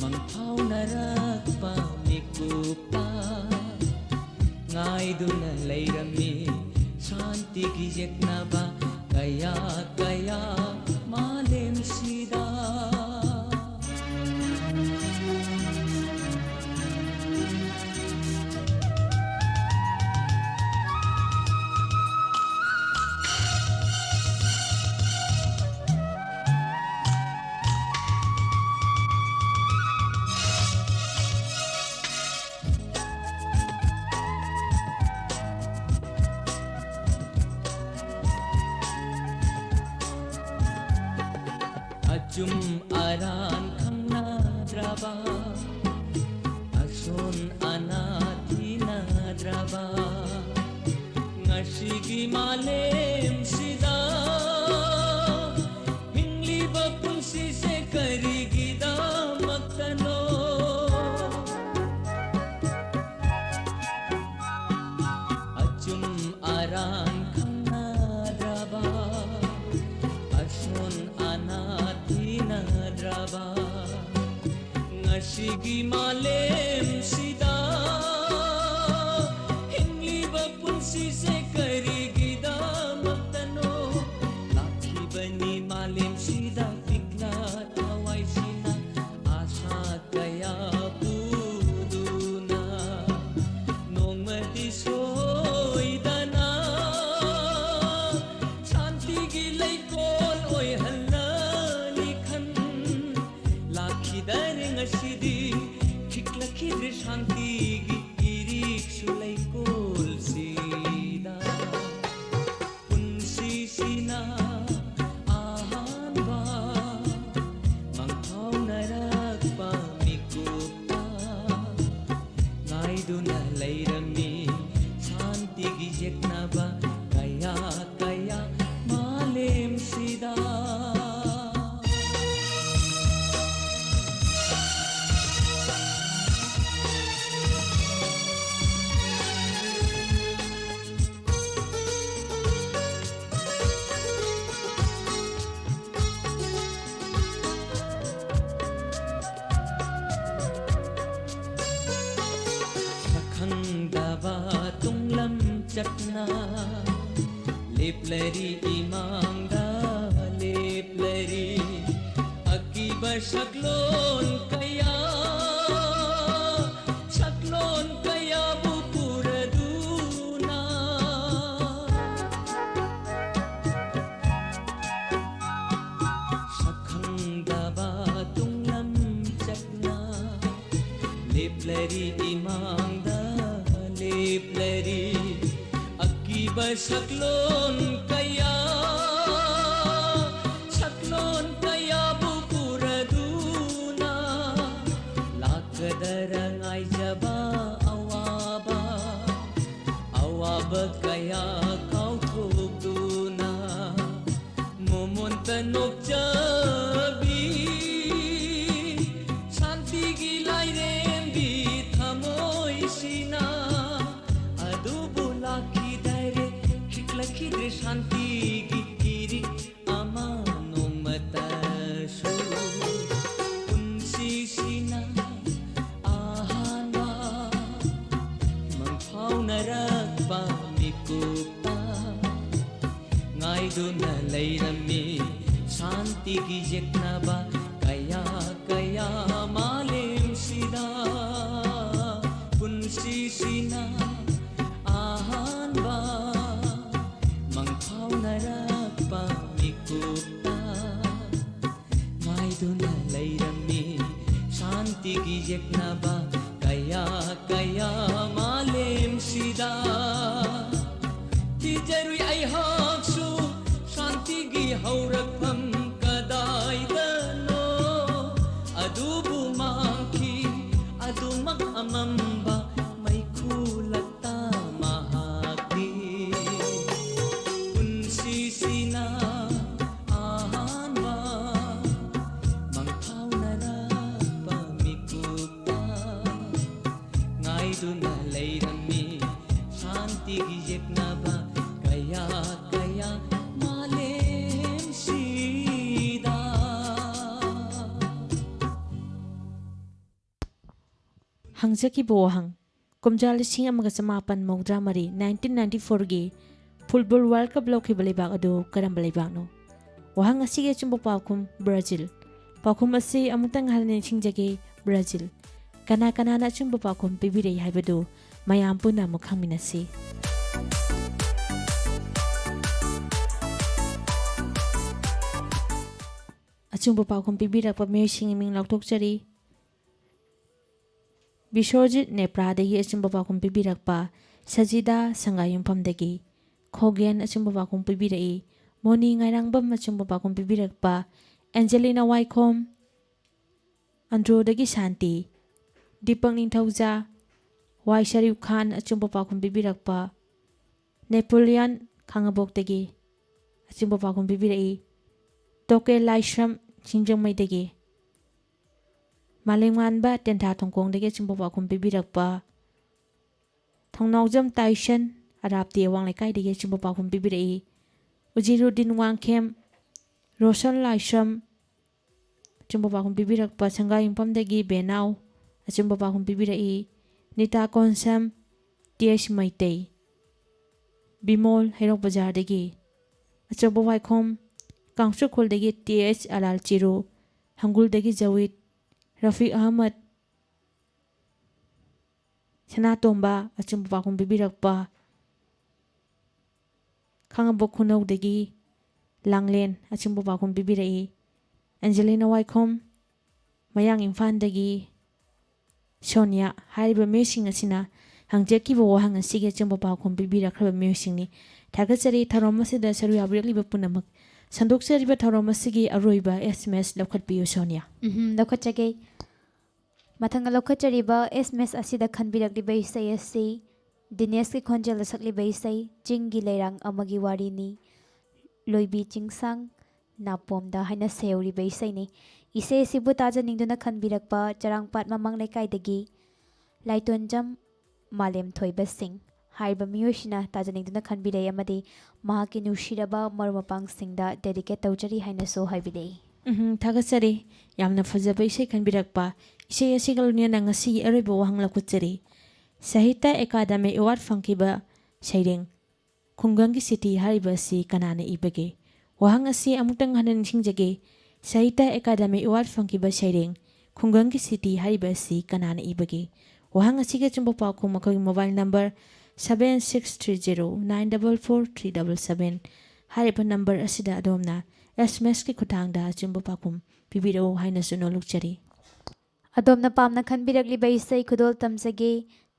ꯃꯪꯐꯥꯎꯅꯔꯛꯄ ꯃꯤꯀꯨꯞꯇ ꯉꯥꯏꯗꯨꯅ ꯂꯩꯔꯝꯃꯤ ꯁꯥꯟꯇꯤꯒꯤ ꯌꯦꯛꯅꯕ ꯀꯌꯥ ꯀꯌꯥ ꯃꯥꯂꯦꯝꯁꯤꯗ꯫ ꯑꯆꯨꯝ ꯑꯔꯥꯟ ꯈꯪꯅꯗ꯭ꯔꯕ, ꯑꯁꯣꯟ ꯑꯅꯥ ꯊꯤꯅꯗ꯭ꯔꯕ, ꯉꯁꯤꯒꯤ ꯃꯥꯂꯦꯝꯁꯤꯗ ꯍꯤꯡꯂꯤꯕ ꯄꯨꯟꯁꯤꯁꯦ ꯀꯔꯤꯒꯤꯗꯃꯛꯇꯅꯣ? ꯑꯆꯨꯝ ꯑꯔꯥꯟ ꯈꯪꯅꯗ꯭ꯔꯕ, ꯑꯁꯣꯟ ꯑꯅꯥ ꯊꯤꯅꯗ꯭ꯔꯕ, ꯉꯁꯤꯒꯤ ꯃꯥꯂꯦꯝꯁꯤꯗ ꯍꯤꯡꯂꯤꯕ ꯄꯨꯟꯁꯤꯁꯦ ꯀꯔꯤꯒꯤꯗꯃꯛꯇꯅꯣ? ꯂꯥꯛꯈꯤꯕꯅꯤ ꯃꯥꯂꯦꯝꯁꯤꯗ ꯄꯤꯛꯂ ꯊꯋꯥꯏꯁꯤꯅ ꯑꯥꯁꯥ ꯀꯌꯥ ꯉꯁꯤꯗꯤ ꯈꯤꯛꯂꯛꯈꯤꯗ꯭ꯔꯦ ꯁꯥꯟꯇꯤꯒꯤ ꯏꯔꯤꯛꯁꯨ ꯂꯩꯀꯣꯜꯁꯤꯗ꯫ ꯄꯨꯟꯁꯤꯁꯤꯅ ꯑꯍꯥꯟꯕ ꯃꯪꯐꯥꯎꯅꯔꯛꯄ ꯃꯤꯀꯨꯞꯇ ꯉꯥꯏꯗꯨꯅ ꯂꯩꯔꯝꯃꯤ ꯁꯥꯟꯇꯤꯒꯤ ꯌꯦꯛꯅꯕ ꯀꯌꯥ ꯀꯌꯥ ꯃꯥꯂꯦꯝꯁꯤꯗ꯫ ꯈꯪꯗꯕ ꯇꯨꯡꯂꯝ ꯆꯠꯅ ꯂꯦꯞꯂꯔꯤ ꯏꯃꯥꯡꯗ ꯂꯦꯞꯂꯔꯤ ꯑꯀꯤꯕ ꯁꯛꯂꯣꯟ ꯀꯌꯥ, ꯁꯛꯂꯣꯟ ꯀꯌꯥꯕꯨ ꯄꯨꯔꯗꯨꯅ꯫ ꯁꯛꯈꯪꯗꯕ ꯇꯨꯡꯂꯝ ꯆꯠꯅ ꯂꯦꯞꯂꯔꯤ ꯏꯃꯥꯡꯗ ꯂꯦꯞꯂꯔꯤ ꯑꯀꯤꯕ ꯁꯛꯂꯣꯟ ꯀꯌꯥ, ꯁꯛꯂꯣꯟ ꯀꯌꯥꯕꯨ ꯄꯨꯔꯗꯨꯅ꯫ ꯂꯥꯛꯀꯗꯔ ꯉꯥꯏꯖꯕ ꯑꯋꯥꯕ, ꯑꯋꯥꯕ ꯀꯌꯥ ꯀꯥꯎꯊꯣꯛꯇꯨꯅ꯫ ꯃꯣꯃꯣꯟꯇ ꯅꯣꯛꯆꯕꯤ ꯁꯥꯟꯇꯤꯒꯤ ꯂꯥꯏꯔꯦꯝꯕꯤ ꯊꯃꯣꯏꯁꯤꯅ꯫ ꯑꯗꯨꯕꯨ ꯂꯥꯛꯈꯤꯗꯔꯦ, ꯈꯤꯛꯂꯛꯈꯤꯗ꯭ꯔꯦ ꯁꯥꯟꯇꯤꯒꯤ ꯏꯔꯤꯛ ꯑꯃ ꯅꯣꯡꯃꯇꯁꯨ꯫ ꯄꯨꯟꯁꯤꯁꯤꯅ ꯑꯍꯥꯟꯕ ꯃꯪꯐꯥꯎꯅꯔꯛꯄ ꯃꯤꯀꯨꯞꯇ ꯉꯥꯏꯗꯨꯅ ꯂꯩꯔꯝꯃꯤ ꯁꯥꯟꯇꯤꯒꯤ ꯌꯦꯛꯅꯕ ꯀꯌꯥ ꯀꯌꯥ ꯃꯥꯂꯦꯝꯁꯤꯗ꯫ ꯄꯨꯟꯁꯤꯁꯤꯅ ꯑꯍꯥꯟꯕ ꯃꯪꯐꯥꯎꯅꯔꯛꯄ ꯃꯤꯀꯨꯞꯇ ꯉꯥꯏꯗꯨꯅ ꯂꯩꯔꯝꯃꯤ ꯁꯥꯟꯇꯤꯒꯤ ꯌꯦꯛꯅꯕ ꯀꯌꯥ ꯀꯌꯥ ꯃꯥꯂꯦꯝꯁꯤꯗ ꯊꯤꯖꯔꯨꯏ ꯑꯩꯍꯥꯛꯁꯨ ꯁꯥꯟꯇꯤꯒꯤ ꯍꯧꯔꯛꯐꯝ ꯀꯗꯥꯏꯗꯅꯣ꯫ ꯑꯗꯨꯕꯨ ꯃꯥꯡꯈꯤ ꯑꯗꯨꯃꯛ ꯑꯃꯝꯕ ꯃꯩꯈꯨ ꯂꯛꯇ ꯃꯍꯥꯛꯀꯤ ꯄꯨꯟꯁꯤꯁꯤꯅ ꯑꯍꯥꯟꯕ ꯃꯪꯐꯥꯎꯅꯔꯛꯄ ꯃꯤꯀꯨꯞꯇ ꯉꯥꯏꯗꯨꯅ ꯂꯩꯔꯝꯃꯤ ꯁꯥꯟꯇꯤꯒꯤ ꯌꯦꯛꯅꯕ ꯀꯌꯥ ꯀꯌꯥ ꯃꯥꯂꯦꯝꯁꯤꯗ꯫ ꯍꯪꯖꯈꯤꯕ ꯋꯥꯍꯪ: ꯀꯨꯝꯖꯥ ꯂꯤꯁꯤꯡ ꯑꯃꯒ ꯆꯃꯥꯄꯟ ꯃꯧꯗ꯭ꯔꯥ ꯃꯔꯤ, nineteen ninety fourꯒꯤ football World Cup ꯂꯧꯈꯤꯕ ꯂꯩꯕꯥꯛ ꯑꯗꯨ ꯀꯔꯝꯕ ꯂꯩꯕꯥꯛꯅꯣ? ꯋꯥꯍꯪ ꯑꯁꯤꯒꯤ ꯑꯆꯨꯝꯕ ꯄꯥꯎꯈꯨꯝ ꯕ꯭ꯔꯥꯖꯤꯜ꯫ ꯄꯥꯎꯈꯨꯝ ꯑꯁꯤ ꯑꯃꯨꯛꯇꯪ ꯍꯟꯅ ꯅꯤꯡꯁꯤꯡꯖꯒꯦ, ꯕ꯭ꯔꯥꯖꯤꯜ꯫ ꯀꯅꯥ ꯀꯅꯥꯅ ꯑꯆꯨꯝꯕ ꯄꯥꯎꯈꯨꯝ ꯄꯤꯕꯤꯔꯛꯏ ꯍꯥꯏꯕꯗꯨ ꯃꯌꯥꯝ ꯄꯨꯟꯅ ꯑꯃꯨꯛ ꯈꯪꯃꯤꯟꯅꯁꯤ꯫ ꯑꯆꯨꯝꯕ ꯄꯥꯎꯈꯨꯝ ꯄꯤꯕꯤꯔꯛꯄ ꯃꯤꯑꯣꯏꯁꯤꯡꯒꯤ ꯃꯤꯡ ꯂꯥꯎꯊꯣꯛꯆꯔꯤ꯫ ꯕꯤꯁ꯭ꯋꯖꯤꯠ ꯅꯦꯄ꯭ꯔꯥꯗꯒꯤ ꯑꯆꯨꯝꯕ ꯄꯥꯎꯈꯨꯝ ꯄꯤꯕꯤꯔꯛꯄ ꯁꯖꯤꯗꯥ ꯁꯪꯒꯥꯌꯨꯝꯐꯝꯗꯒꯤ꯫ ꯈꯣꯒꯦꯟ ꯑꯆꯨꯝꯕ ꯄꯥꯎꯈꯨꯝ ꯄꯤꯕꯤꯔꯛꯏ꯫ ꯃꯣꯅꯤ ꯉꯥꯏꯔꯥꯡꯕꯝ ꯑꯆꯨꯝꯕ ꯄꯥꯎꯈꯨꯝ ꯄꯤꯕꯤꯔꯛꯄ꯫ ꯑꯦꯟꯖꯦꯂꯤꯅꯥ ꯋꯥꯏꯈꯣꯝ ꯑꯟꯗ꯭ꯔꯣꯗꯒꯤ ꯁꯥꯟꯇꯤ꯫ ꯗꯤꯄꯛ ꯅꯤꯡꯊꯧꯖꯥ, ꯋꯥꯏ ꯁꯔꯤꯐ ꯈꯥꯟ ꯑꯆꯨꯝꯕ ꯄꯥꯎꯈꯨꯝ ꯄꯤꯕꯤꯔꯛꯄ꯫ ꯅꯦꯄꯣꯂꯤꯌꯟ ꯈꯥꯉꯕꯣꯛꯇꯒꯤ ꯑꯆꯨꯝꯕ ꯄꯥꯎꯈꯨꯝ ꯄꯤꯕꯤꯔꯛꯏ꯫ ꯇꯣꯀꯦ ꯂꯥꯏꯁ꯭ꯔꯝ ꯁꯤꯡꯖꯃꯩꯗꯒꯤ꯫ ꯃꯥꯂꯦꯝꯉꯥꯟꯕ ꯇꯦꯟꯊꯥ ꯊꯣꯡꯈꯣꯡꯗꯒꯤ ꯑꯆꯨꯝꯕ ꯄꯥꯎꯈꯨꯝ ꯄꯤꯕꯤꯔꯛꯄ꯫ ꯊꯧꯅꯥꯎꯖꯝ ꯇꯥꯏꯁꯟ ꯑꯔꯥꯞꯇꯤ ꯑꯋꯥꯡ ꯂꯩꯀꯥꯏꯗꯒꯤ ꯑꯆꯨꯝꯕ ꯄꯥꯎꯈꯨꯝ ꯄꯤꯕꯤꯔꯛꯏ꯫ ꯎꯖꯤꯔꯨꯗꯤꯟ ꯋꯥꯡꯈꯦꯝ, ꯔꯣꯁꯟ ꯂꯥꯏꯁ꯭ꯔꯝ ꯑꯆꯨꯝꯕ ꯄꯥꯎꯈꯨꯝ ꯄꯤꯕꯤꯔꯛꯄ꯫ ꯁꯪꯒꯥꯌꯨꯝꯐꯝꯗꯒꯤ ꯕꯦꯅꯥꯎ ꯑꯆꯨꯝꯕ ꯄꯥꯎꯈꯨꯝ ꯄꯤꯕꯤꯔꯛꯏ꯫ Nita Konsam, T H Meitei. ꯕꯤꯃꯣꯜ ꯍꯩꯔꯣꯛ ꯕꯖꯥꯔꯗꯒꯤ꯫ ꯑꯆꯧꯕ ꯋꯥꯏꯈꯣꯝ ꯀꯥꯡꯆꯨꯈꯣꯜꯗꯒꯤ ꯇꯤ ꯑꯩꯆ ꯑꯂꯥꯜ ꯆꯤꯔꯨ꯫ ꯍꯪꯒꯨꯜꯗꯒꯤ ꯖꯋꯤꯠ꯫ ꯔꯐꯤꯛ ꯑꯍꯃꯗ꯫ ꯁꯅꯥꯇꯣꯝꯕ ꯑꯆꯨꯝꯕ ꯄꯥꯎꯈꯨꯝ ꯄꯤꯕꯤꯔꯛꯄ꯫ ꯈꯥꯉꯕꯣꯛ ꯈꯨꯅꯧꯗꯒꯤ ꯂꯥꯡꯂꯦꯟ ꯑꯆꯨꯝꯕ ꯄꯥꯎꯈꯨꯝ ꯄꯤꯕꯤꯔꯛꯏ꯫ ꯑꯦꯟꯖꯦꯂꯤꯅꯥ ꯋꯥꯏꯈꯣꯝ ꯃꯌꯥꯡ ꯏꯝꯐꯥꯜꯗꯒꯤ꯫ ꯁꯣꯅꯤꯌꯥ ꯍꯥꯏꯔꯤꯕ ꯃꯤꯑꯣꯏꯁꯤꯡ ꯑꯁꯤꯅ ꯍꯪꯖꯈꯤꯕ ꯋꯥꯍꯪ ꯑꯁꯤꯒꯤ ꯑꯆꯨꯝꯕ ꯄꯥꯎꯈꯨꯝ ꯄꯤꯕꯤꯔꯛꯈ꯭ꯔꯕ ꯃꯤꯑꯣꯏꯁꯤꯡꯅꯤ꯫ ꯊꯥꯒꯠꯆꯔꯤ꯫ ꯊꯧꯔꯝ ꯑꯁꯤꯗ ꯁꯔꯨꯛ ꯌꯥꯕꯤꯔꯛꯂꯤꯕ ꯄꯨꯝꯅꯃꯛ꯫ ꯁꯟꯗꯣꯛꯆꯔꯤꯕ ꯊꯧꯔꯝ ꯑꯁꯤꯒꯤ ꯑꯔꯣꯏꯕ ꯑꯦꯁ ꯑꯦꯝ ꯑꯦꯁ ꯂꯧꯈꯠꯄꯤꯌꯨ, ꯁꯣꯅꯤꯌꯥ꯫ ꯎꯝꯍꯨꯝ, ꯂꯧꯈꯠꯆꯒꯦ꯫ ꯃꯊꯪꯗ ꯂꯧꯈꯠꯆꯔꯤꯕ ꯑꯦꯁ ꯑꯦꯝ ꯑꯦꯁ ꯑꯁꯤꯗ ꯈꯟꯕꯤꯔꯛꯂꯤꯕ ꯏꯁꯩ ꯑꯁꯤ ꯗꯤꯅꯦꯁꯀꯤ ꯈꯣꯟꯖꯦꯜꯗ ꯁꯛꯂꯤꯕ ꯏꯁꯩ ꯆꯤꯡꯒꯤ ꯂꯩꯔꯥꯡ ꯑꯃꯒꯤ ꯋꯥꯔꯤꯅꯤ, ꯂꯣꯏꯕꯤ ꯆꯤꯡꯁꯥꯡ ꯅꯥꯄꯣꯝꯗ ꯍꯥꯏꯅ ꯁꯩꯍꯧꯔꯤꯕ ꯏꯁꯩꯅꯤ꯫ ꯏꯁꯩ ꯑꯁꯤꯕꯨ ꯇꯥꯖꯅꯤꯡꯗꯨꯅ ꯈꯟꯕꯤꯔꯛꯄ ꯆꯔꯥꯡꯄꯥꯠ ꯃꯃꯥꯡ ꯂꯩꯀꯥꯏꯗꯒꯤ ꯂꯥꯏꯇꯣꯟꯖꯝ ꯃꯥꯂꯦꯝ ꯊꯣꯏꯕ ꯁꯤꯡ ꯍꯥꯏꯔꯤꯕ ꯃꯤꯑꯣꯏꯁꯤꯅ ꯇꯥꯖꯅꯤꯡꯗꯨꯅ ꯈꯟꯕꯤꯔꯛꯏ ꯑꯃꯗꯤ ꯃꯍꯥꯛꯀꯤ ꯅꯨꯡꯁꯤꯔꯕ ꯃꯔꯨꯞ ꯃꯄꯥꯡꯁꯤꯡꯗ dedicate ꯇꯧꯖꯔꯤ ꯍꯥꯏꯅꯁꯨ ꯍꯥꯏꯕꯤꯔꯛꯏ꯫ ꯎꯝꯍꯨꯝ, ꯊꯥꯒꯠꯆꯔꯤ꯫ ꯌꯥꯝꯅ ꯐꯖꯕ ꯏꯁꯩ ꯈꯟꯕꯤꯔꯛꯄ꯫ ꯏꯁꯩ ꯑꯁꯤꯒ ꯂꯣꯏꯅꯅ ꯉꯁꯤꯒꯤ ꯑꯔꯣꯏꯕ ꯋꯥꯍꯪ ꯂꯧꯈꯠꯆꯔꯤ꯫ ꯁꯥꯍꯤꯇ꯭ꯌ ꯑꯦꯀꯥꯗꯃꯤ ꯑꯦꯋꯥꯔꯗ ꯐꯪꯈꯤꯕ ꯁꯩꯔꯦꯡ ꯈꯨꯡꯒꯪꯒꯤ ꯁꯤꯇꯤ ꯍꯥꯏꯔꯤꯕ ꯑꯁꯤ ꯀꯅꯥꯅ ꯏꯕꯒꯦ? ꯋꯥꯍꯪ ꯑꯁꯤ ꯑꯃꯨꯛꯇꯪ ꯍꯟꯅ ꯅꯤꯡꯁꯤꯡꯖꯒꯦ꯫ ꯁꯥꯍꯤꯇ꯭ꯌ ꯑꯦꯀꯥꯗꯃꯤ ꯑꯦꯋꯥꯔꯗ ꯐꯪꯈꯤꯕ ꯁꯩꯔꯦꯡ ꯈꯨꯡꯒꯪꯒꯤ ꯁꯤꯇꯤ ꯍꯥꯏꯔꯤꯕ ꯑꯁꯤ ꯀꯅꯥꯅ ꯏꯕꯒꯦ? ꯋꯥꯍꯪ ꯑꯁꯤꯒꯤ ꯑꯆꯨꯝꯕ ꯄꯥꯎꯈꯨꯝ ꯑꯩꯈꯣꯏꯒꯤ mobile number seven six three zero nine double four three double seven ꯍꯥꯏꯔꯤꯕ number ꯑꯁꯤꯗ ꯑꯗꯣꯝꯅ ꯑꯦꯁ ꯑꯦꯝ ꯑꯦꯁꯀꯤ ꯈꯨꯠꯊꯥꯡꯗ ꯑꯆꯨꯝꯕ ꯄꯥꯎꯈꯨꯝ ꯄꯤꯕꯤꯔꯛꯎ ꯍꯥꯏꯅꯁꯨ ꯅꯣꯜꯂꯨꯛꯆꯔꯤ꯫ ꯑꯗꯣꯝꯅ ꯄꯥꯝꯅ ꯈꯟꯕꯤꯔꯛꯂꯤꯕ ꯏꯁꯩ ꯈꯨꯗꯣꯜ ꯇꯝꯖꯒꯦ꯫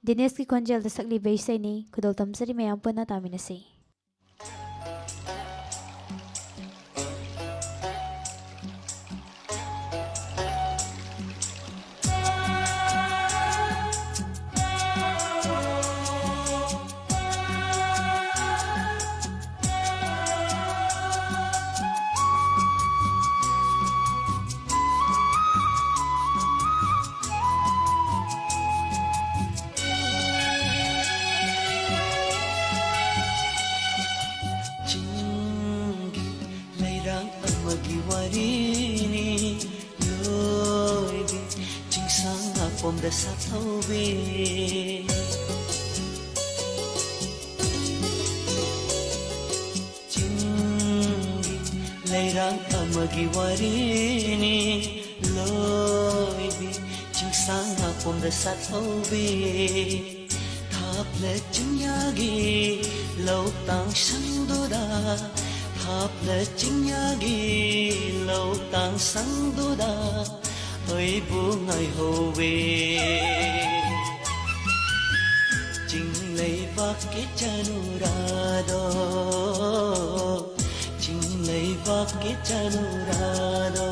ꯗꯤꯅꯦꯁꯀꯤ ꯈꯣꯟꯖꯦꯜꯗ ꯁꯛꯂꯤꯕ ꯏꯁꯩꯅꯤ꯫ ꯈꯨꯗꯣꯜ ꯇꯝꯖꯔꯤ, ꯃꯌꯥꯝ ꯄꯨꯟꯅ ꯇꯥꯃꯤꯟꯅꯁꯤ꯫ ꯆꯤꯡꯒꯤ ꯂꯩꯔꯥꯡ ꯑꯃꯒꯤ ꯋꯥꯔꯤꯅꯤ, ꯂꯣꯏꯕꯤ ꯆꯤꯡꯁꯥꯡ ꯅꯥꯄꯣꯝꯗ ꯁꯥꯠꯍꯧꯕꯤ꯫ ꯆꯤꯡꯒꯤ ꯂꯩꯔꯥꯡ ꯑꯃꯒꯤ ꯋꯥꯔꯤꯅꯤ, ꯂꯣꯏꯕꯤ ꯆꯤꯡꯁꯥꯡ ꯅꯥꯄꯣꯝꯗ ꯁꯥꯠꯍꯧꯕꯤ꯫ ꯊꯥꯞꯂ ꯆꯤꯡꯌꯥꯒꯤ ꯂꯧꯇꯥꯡ ꯁꯪꯗꯨꯗ, ꯊꯥꯞꯂ ꯆꯤꯡꯌꯥꯒꯤ ꯂꯧꯇꯥꯡ ꯁꯪꯗꯨꯗ ꯑꯩꯕꯨ ꯉꯥꯏꯍꯧꯋꯦ꯫ ꯆꯤꯡꯂꯩꯕꯥꯛꯀꯤ ꯆꯅꯨꯔꯥꯗꯣ, ꯆꯤꯡꯂꯩꯕꯥꯛꯀꯤ ꯆꯅꯨꯔꯥꯗꯣ꯫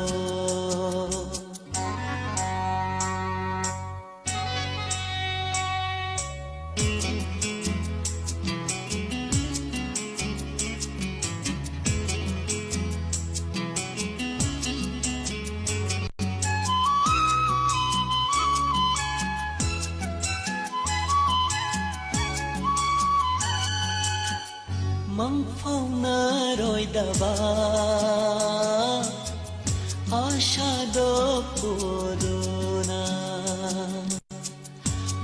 ꯃꯪꯐꯥꯎꯅꯔꯣꯏꯗꯕ ꯑꯥꯁꯥꯗꯣ ꯄꯨꯗꯨꯅ,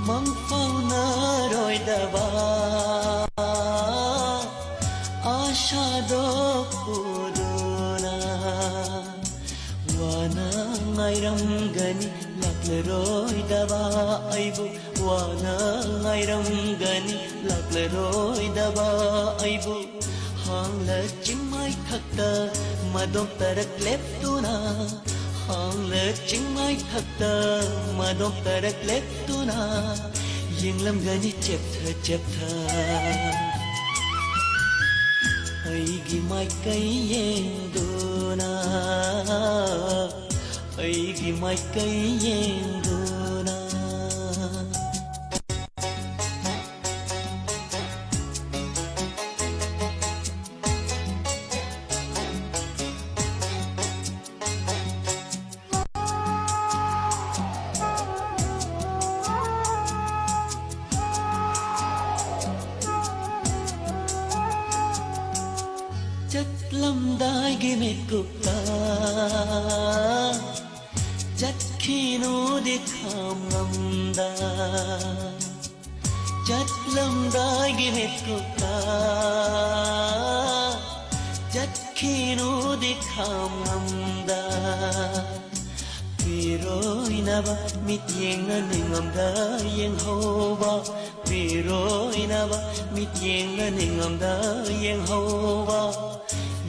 ꯃꯪꯐꯥꯎꯅꯔꯣꯏꯗꯕ ꯑꯥꯁꯥꯗꯣ ꯄꯨꯗꯨꯅ, ꯋꯥꯅ ꯉꯥꯏꯔꯝꯒꯅꯤ ꯂꯥꯛꯂꯔꯣꯏꯗꯕ ꯑꯩꯕꯨ, ꯋꯥꯅ ꯉꯥꯏꯔꯝꯒꯅꯤ ꯂꯥꯛꯂꯔꯣꯏꯗꯕ ꯑꯩꯕꯨ꯫ ꯍꯥꯡꯂ ꯆꯤꯡꯃꯥꯏꯊꯛꯇ ꯃꯗꯣꯝ ꯇꯔꯛ ꯂꯦꯞꯇꯨꯅ, ꯍꯥꯡꯂ ꯆꯤꯡꯃꯥꯏꯊꯛꯇ ꯃꯗꯣꯝ ꯇꯔꯛ ꯂꯦꯞꯇꯨꯅ, ꯌꯦꯡꯂꯝꯒꯅꯤ ꯆꯦꯞꯊ ꯆꯦꯞꯊ ꯑꯩꯒꯤ ꯃꯥꯏꯀꯩ ꯌꯦꯡꯗꯨꯅ, ꯑꯩꯒꯤ ꯃꯥꯏꯀꯩ ꯌꯦꯡꯗꯨꯅ꯫ ꯆꯠꯂꯝꯗꯥꯏꯒꯤ ꯃꯤꯀꯨꯞꯇ ꯆꯠꯈꯤꯅꯨꯗꯤ ꯈꯥꯝꯂꯝꯗ, ꯆꯠꯂꯝꯗꯥꯏꯒꯤ ꯃꯤꯀꯨꯞꯇ ꯆꯠꯈꯤꯅꯨꯗꯤ ꯈꯥꯝꯂꯝꯗ꯫ ꯄꯤꯔꯣꯏꯅꯕ ꯃꯤꯠꯌꯦꯡꯅ ꯅꯤꯡꯉꯝꯗ ꯌꯦꯡꯍꯧꯕ, ꯄꯤꯔꯣꯏꯅꯕ ꯃꯤꯠꯌꯦꯡꯅ ꯅꯤꯡꯉꯝꯗ ꯌꯦꯡꯍꯧꯕ꯫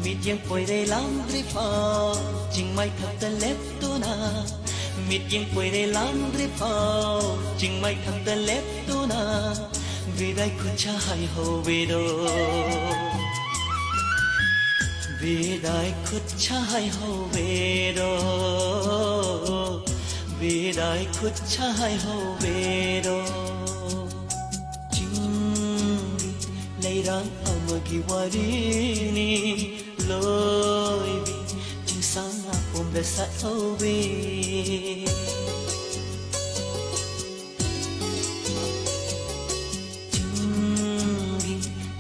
ꯃꯤꯠꯌꯦꯡ ꯄꯣꯏꯔꯩ ꯂꯥꯡꯗ꯭ꯔꯤꯐꯥꯎ ꯆꯤꯡꯃꯥꯏꯊꯛꯇ ꯂꯦꯞꯇꯨꯅ, ꯃꯤꯠꯌꯦꯡ ꯄꯣꯏꯔꯩ ꯂꯥꯡꯗ꯭ꯔꯤꯐꯥꯎ ꯆꯤꯡꯃꯥꯏꯊꯛꯇ ꯂꯦꯞꯇꯨꯅ, ꯕꯤꯗꯥꯏ ꯈꯨꯠꯁꯥ ꯍꯩꯍꯧꯕꯤꯔꯣ, ꯕꯤꯗꯥꯏ ꯈꯨꯠꯁꯥ ꯍꯩꯍꯧꯕꯤꯔꯣ, ꯕꯤꯗꯥꯏ ꯈꯨꯠꯁꯥ ꯍꯩꯍꯧꯕꯤꯔꯣ꯫ ꯆꯤꯡꯒꯤ ꯂꯩꯔꯥꯡ ꯑꯃꯒꯤ ꯋꯥꯔꯤꯅꯤ ꯂꯣꯏꯕꯤ, ꯆꯤꯡꯁꯥꯡ ꯃꯄꯣꯝꯗ ꯁꯥꯠꯍꯧꯕꯤ꯫ ꯆꯤꯡꯒꯤ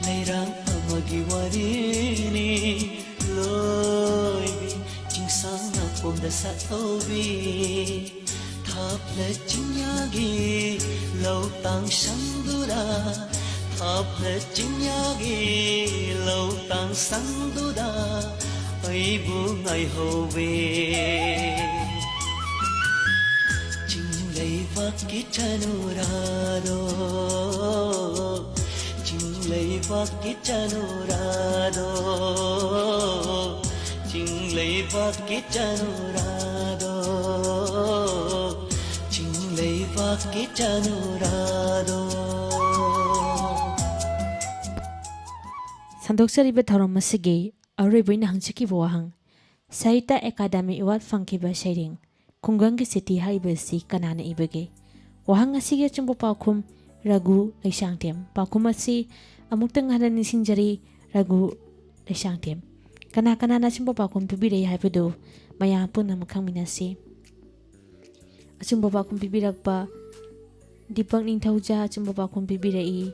ꯂꯩꯔꯥꯡ ꯑꯃꯒꯤ ꯋꯥꯔꯤꯅꯤ ꯂꯣꯏꯕꯤ, ꯆꯤꯡꯁꯥꯡ ꯃꯄꯣꯝꯗ ꯁꯥꯠꯍꯧꯕꯤ꯫ ꯊꯥꯞꯅ ꯆꯤꯡꯌꯥꯒꯤ ꯂꯧꯇꯥꯡ ꯁꯪꯗꯨꯗ, ꯊꯥꯞꯅ ꯆꯤꯡꯌꯥꯒꯤ ꯂꯧꯇꯥꯡ ꯁꯪꯗꯨꯗ ꯑꯩꯕꯨ ꯉꯥꯏꯍꯧꯋꯦ꯫ ꯆꯤꯡ ꯂꯩꯕꯥꯛꯀꯤ ꯆꯅꯨꯔꯥꯗꯣ, ꯆꯤꯡ ꯂꯩꯕꯥꯛꯀꯤ ꯆꯅꯨꯔꯥꯗꯣ, ꯆꯤꯡ ꯂꯩꯕꯥꯛꯀꯤ ꯆꯅꯨꯔꯥꯗꯣ, ꯆꯤꯡ ꯂꯩꯕꯥꯛꯀꯤ ꯆꯅꯨꯔꯥꯗꯣ꯫ ꯁꯟꯗꯣꯛꯆꯔꯤꯕ ꯊꯧꯔꯝ ꯑꯁꯤꯒꯤ ꯑꯔꯣꯏꯕ ꯑꯣꯏꯅ ꯍꯪꯖꯈꯤꯕ ꯋꯥꯍꯪ, ꯁꯥꯍꯤꯇ꯭ꯌ ꯑꯦꯀꯥꯗꯃꯤ ꯑꯦꯋꯥꯔꯗ ꯐꯪꯈꯤꯕ ꯁꯩꯔꯦꯡ ꯈꯨꯡꯒꯪꯒꯤ ꯆꯤꯊꯤ ꯍꯥꯏꯔꯤꯕ ꯑꯁꯤ ꯀꯅꯥꯅ ꯏꯕꯒꯦ? ꯋꯥꯍꯪ ꯑꯁꯤꯒꯤ ꯑꯆꯨꯝꯕ ꯄꯥꯎꯈꯨꯝ ꯔꯘꯨ ꯂꯩꯁꯥꯡꯊꯦꯝ꯫ ꯄꯥꯎꯈꯨꯝ ꯑꯁꯤ ꯑꯃꯨꯛꯇꯪ ꯍꯟꯅ ꯅꯤꯡꯁꯤꯡꯖꯔꯤ, ꯔꯘꯨ ꯂꯩꯁꯥꯡꯊꯦꯝ꯫ ꯀꯅꯥ ꯀꯅꯥꯅ ꯑꯆꯨꯝꯕ ꯄꯥꯎꯈꯨꯝ ꯄꯤꯕꯤꯔꯛꯏ ꯍꯥꯏꯕꯗꯨ ꯃꯌꯥꯝ ꯄꯨꯝꯅꯃꯛ ꯈꯪꯃꯤꯟꯅꯁꯤ꯫ ꯑꯆꯨꯝꯕ ꯄꯥꯎꯈꯨꯝ ꯄꯤꯕꯤꯔꯛꯄ ꯗꯤꯄꯛ ꯅꯤꯡꯊꯧꯖꯥ ꯑꯆꯨꯝꯕ ꯄꯥꯎꯈꯨꯝ ꯄꯤꯕꯤꯔꯛꯏ꯫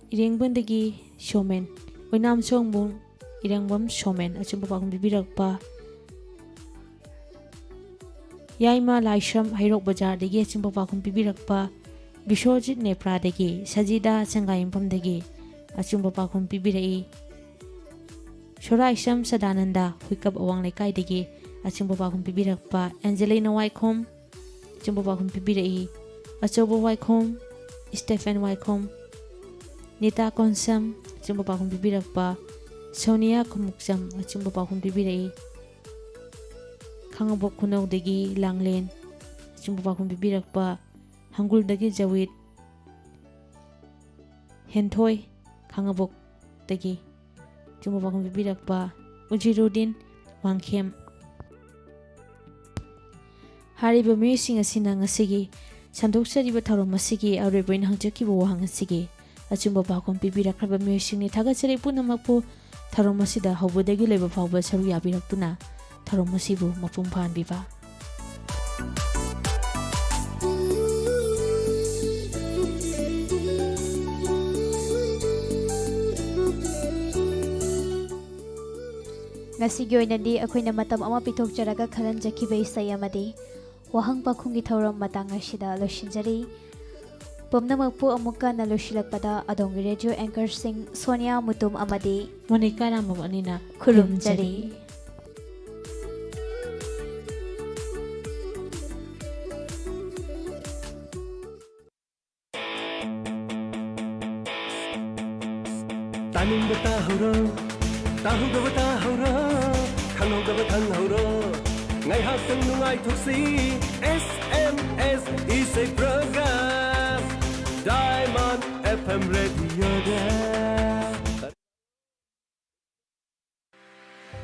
ꯏꯔꯦꯡꯕꯝꯗꯒꯤ ꯁꯣꯃꯦꯟ, ꯑꯣꯏꯅꯥꯝ ꯁꯣꯡꯕꯨꯡ ꯏꯔꯦꯡꯕꯝ ꯁꯣꯃꯦꯟ ꯑꯆꯨꯝꯕ ꯄꯥꯎꯈꯨꯝ ꯄꯤꯕꯤꯔꯛꯄ꯫ ꯌꯥꯏꯃ ꯂꯥꯏꯁ꯭ꯔꯝ ꯍꯩꯔꯣꯛ ꯕꯖꯥꯔꯗꯒꯤ ꯑꯆꯨꯝꯕ ꯄꯥꯎꯈꯨꯝ ꯄꯤꯕꯤꯔꯛꯄ꯫ ꯕꯤꯁ꯭ꯋꯖꯤꯠ ꯅꯦꯄ꯭ꯔꯥꯗꯒꯤ ꯁꯖꯤꯗꯥ ꯁꯪꯒꯥꯏꯌꯨꯝꯐꯝꯗꯒꯤ ꯑꯆꯨꯝꯕ ꯄꯥꯎꯈꯨꯝ ꯄꯤꯕꯤꯔꯛꯏ꯫ ꯁꯣꯔꯥꯏꯁꯝ ꯁꯗꯥꯅꯟꯗ ꯍꯨꯏꯀꯞ ꯑꯋꯥꯡ ꯂꯩꯀꯥꯏꯗꯒꯤ ꯑꯆꯨꯝꯕ ꯄꯥꯎꯈꯨꯝ ꯄꯤꯕꯤꯔꯛꯄ꯫ ꯑꯦꯟꯖꯦꯂꯤꯅꯥ ꯋꯥꯏꯈꯣꯝ ꯑꯆꯨꯝꯕ ꯄꯥꯎꯈꯨꯝ ꯄꯤꯕꯤꯔꯛꯏ꯫ ꯑꯆꯧꯕ ꯋꯥꯏꯈꯣꯝ, ꯁ꯭ꯇꯦꯐꯦꯟ ꯋꯥꯏꯈꯣꯝ, ꯅꯤꯇꯥ ꯀꯣꯟꯁꯝ ꯑꯆꯨꯝꯕ ꯄꯥꯎꯈꯨꯝ ꯄꯤꯕꯤꯔꯛꯄ꯫ ꯁꯣꯅꯤꯌꯥ ꯈꯨꯃꯨꯛꯆꯝ ꯑꯆꯨꯝꯕ ꯄꯥꯎꯈꯨꯝ ꯄꯤꯕꯤꯔꯛꯏ꯫ ꯈꯥꯉꯕꯣꯛ ꯈꯨꯅꯧꯗꯒꯤ ꯂꯥꯡꯂꯦꯟ ꯑꯆꯨꯝꯕ ꯄꯥꯎꯈꯨꯝ ꯄꯤꯕꯤꯔꯛꯄ꯫ ꯍꯪꯒꯨꯜꯗꯒꯤ ꯖꯋꯤꯠ, ꯍꯦꯟꯊꯣꯏ ꯈꯥꯉꯕꯣꯛꯇꯒꯤ ꯑꯆꯨꯝꯕ ꯄꯥꯎꯈꯨꯝ ꯄꯤꯕꯤꯔꯛꯄ ꯎꯖꯤꯔꯨꯗꯤꯟ ꯋꯥꯡꯈꯦꯝ꯫ ꯍꯥꯏꯔꯤꯕ ꯃꯤꯑꯣꯏꯁꯤꯡ ꯑꯁꯤꯅ ꯉꯁꯤꯒꯤ ꯁꯟꯗꯣꯛꯆꯔꯤꯕ ꯊꯧꯔꯝ ꯑꯁꯤꯒꯤ ꯑꯔꯣꯏꯕ ꯑꯣꯏꯅ ꯍꯪꯖꯈꯤꯕ ꯋꯥꯍꯪ ꯑꯁꯤꯒꯤ ꯑꯆꯨꯝꯕ ꯄꯥꯎꯈꯨꯝ ꯄꯤꯕꯤꯔꯛꯈ꯭ꯔꯕ ꯃꯤꯑꯣꯏꯁꯤꯡꯅꯤ꯫ ꯊꯥꯒꯠꯆꯔꯤ ꯄꯨꯝꯅꯃꯛꯄꯨ꯫ ꯊꯧꯔꯝ ꯑꯁꯤꯗ ꯍꯧꯕꯗꯒꯤ ꯂꯣꯏꯕ ꯐꯥꯎꯕ ꯁꯔꯨꯛ ꯌꯥꯕꯤꯔꯛꯇꯨꯅ ꯊꯧꯔꯝ ꯑꯁꯤꯕꯨ ꯃꯄꯨꯡ ꯐꯥꯍꯟꯕꯤꯕ꯫ ꯉꯁꯤꯒꯤ ꯑꯣꯏꯅꯗꯤ ꯑꯩꯈꯣꯏꯅ ꯃꯇꯝ ꯑꯃ ꯄꯤꯊꯣꯛꯆꯔꯒ ꯈꯜꯍꯟꯖꯈꯤꯕ ꯏꯁꯩ ꯑꯃꯗꯤ ꯋꯥꯍꯪ ꯄꯥꯎꯈꯨꯝꯒꯤ ꯊꯧꯔꯝ ꯃꯇꯥꯡ ꯑꯁꯤꯗ ꯂꯣꯏꯁꯤꯟꯖꯔꯤ꯫ ꯄꯨꯝꯅꯃꯛꯄꯨ ꯑꯃꯨꯛꯀ ꯍꯟꯅ ꯂꯣꯏꯁꯤꯜꯂꯛꯄꯗ ꯑꯗꯣꯝꯒꯤ ꯔꯦꯗꯤꯑꯣ ꯑꯦꯡꯀꯔꯁꯤꯡ ꯁꯣꯅꯤꯌꯥ ꯃꯨꯇꯨꯝ ꯑꯃꯗꯤ ꯃꯣꯅꯤꯀꯥ ꯔꯥꯝꯕꯝ ꯑꯅꯤꯅ ꯈꯨꯔꯨꯝꯖꯔꯤ꯫ ꯈꯨꯔꯨꯝꯖꯔꯤ꯫ ꯇꯥꯅꯤꯡꯕ ꯇꯥꯍꯧꯔꯣ, ꯇꯥꯍꯧꯗꯕ ꯇꯥꯍꯧꯔꯣ, ꯈꯪꯍꯧꯗꯕ ꯈꯪꯍꯧꯔꯣ꯫ ꯉꯥꯏꯍꯥꯛꯇꯪ ꯅꯨꯡꯉꯥꯏꯊꯣꯛꯁꯤ, S M S ꯏꯁꯩ program, Diamond F M radioꯗ꯫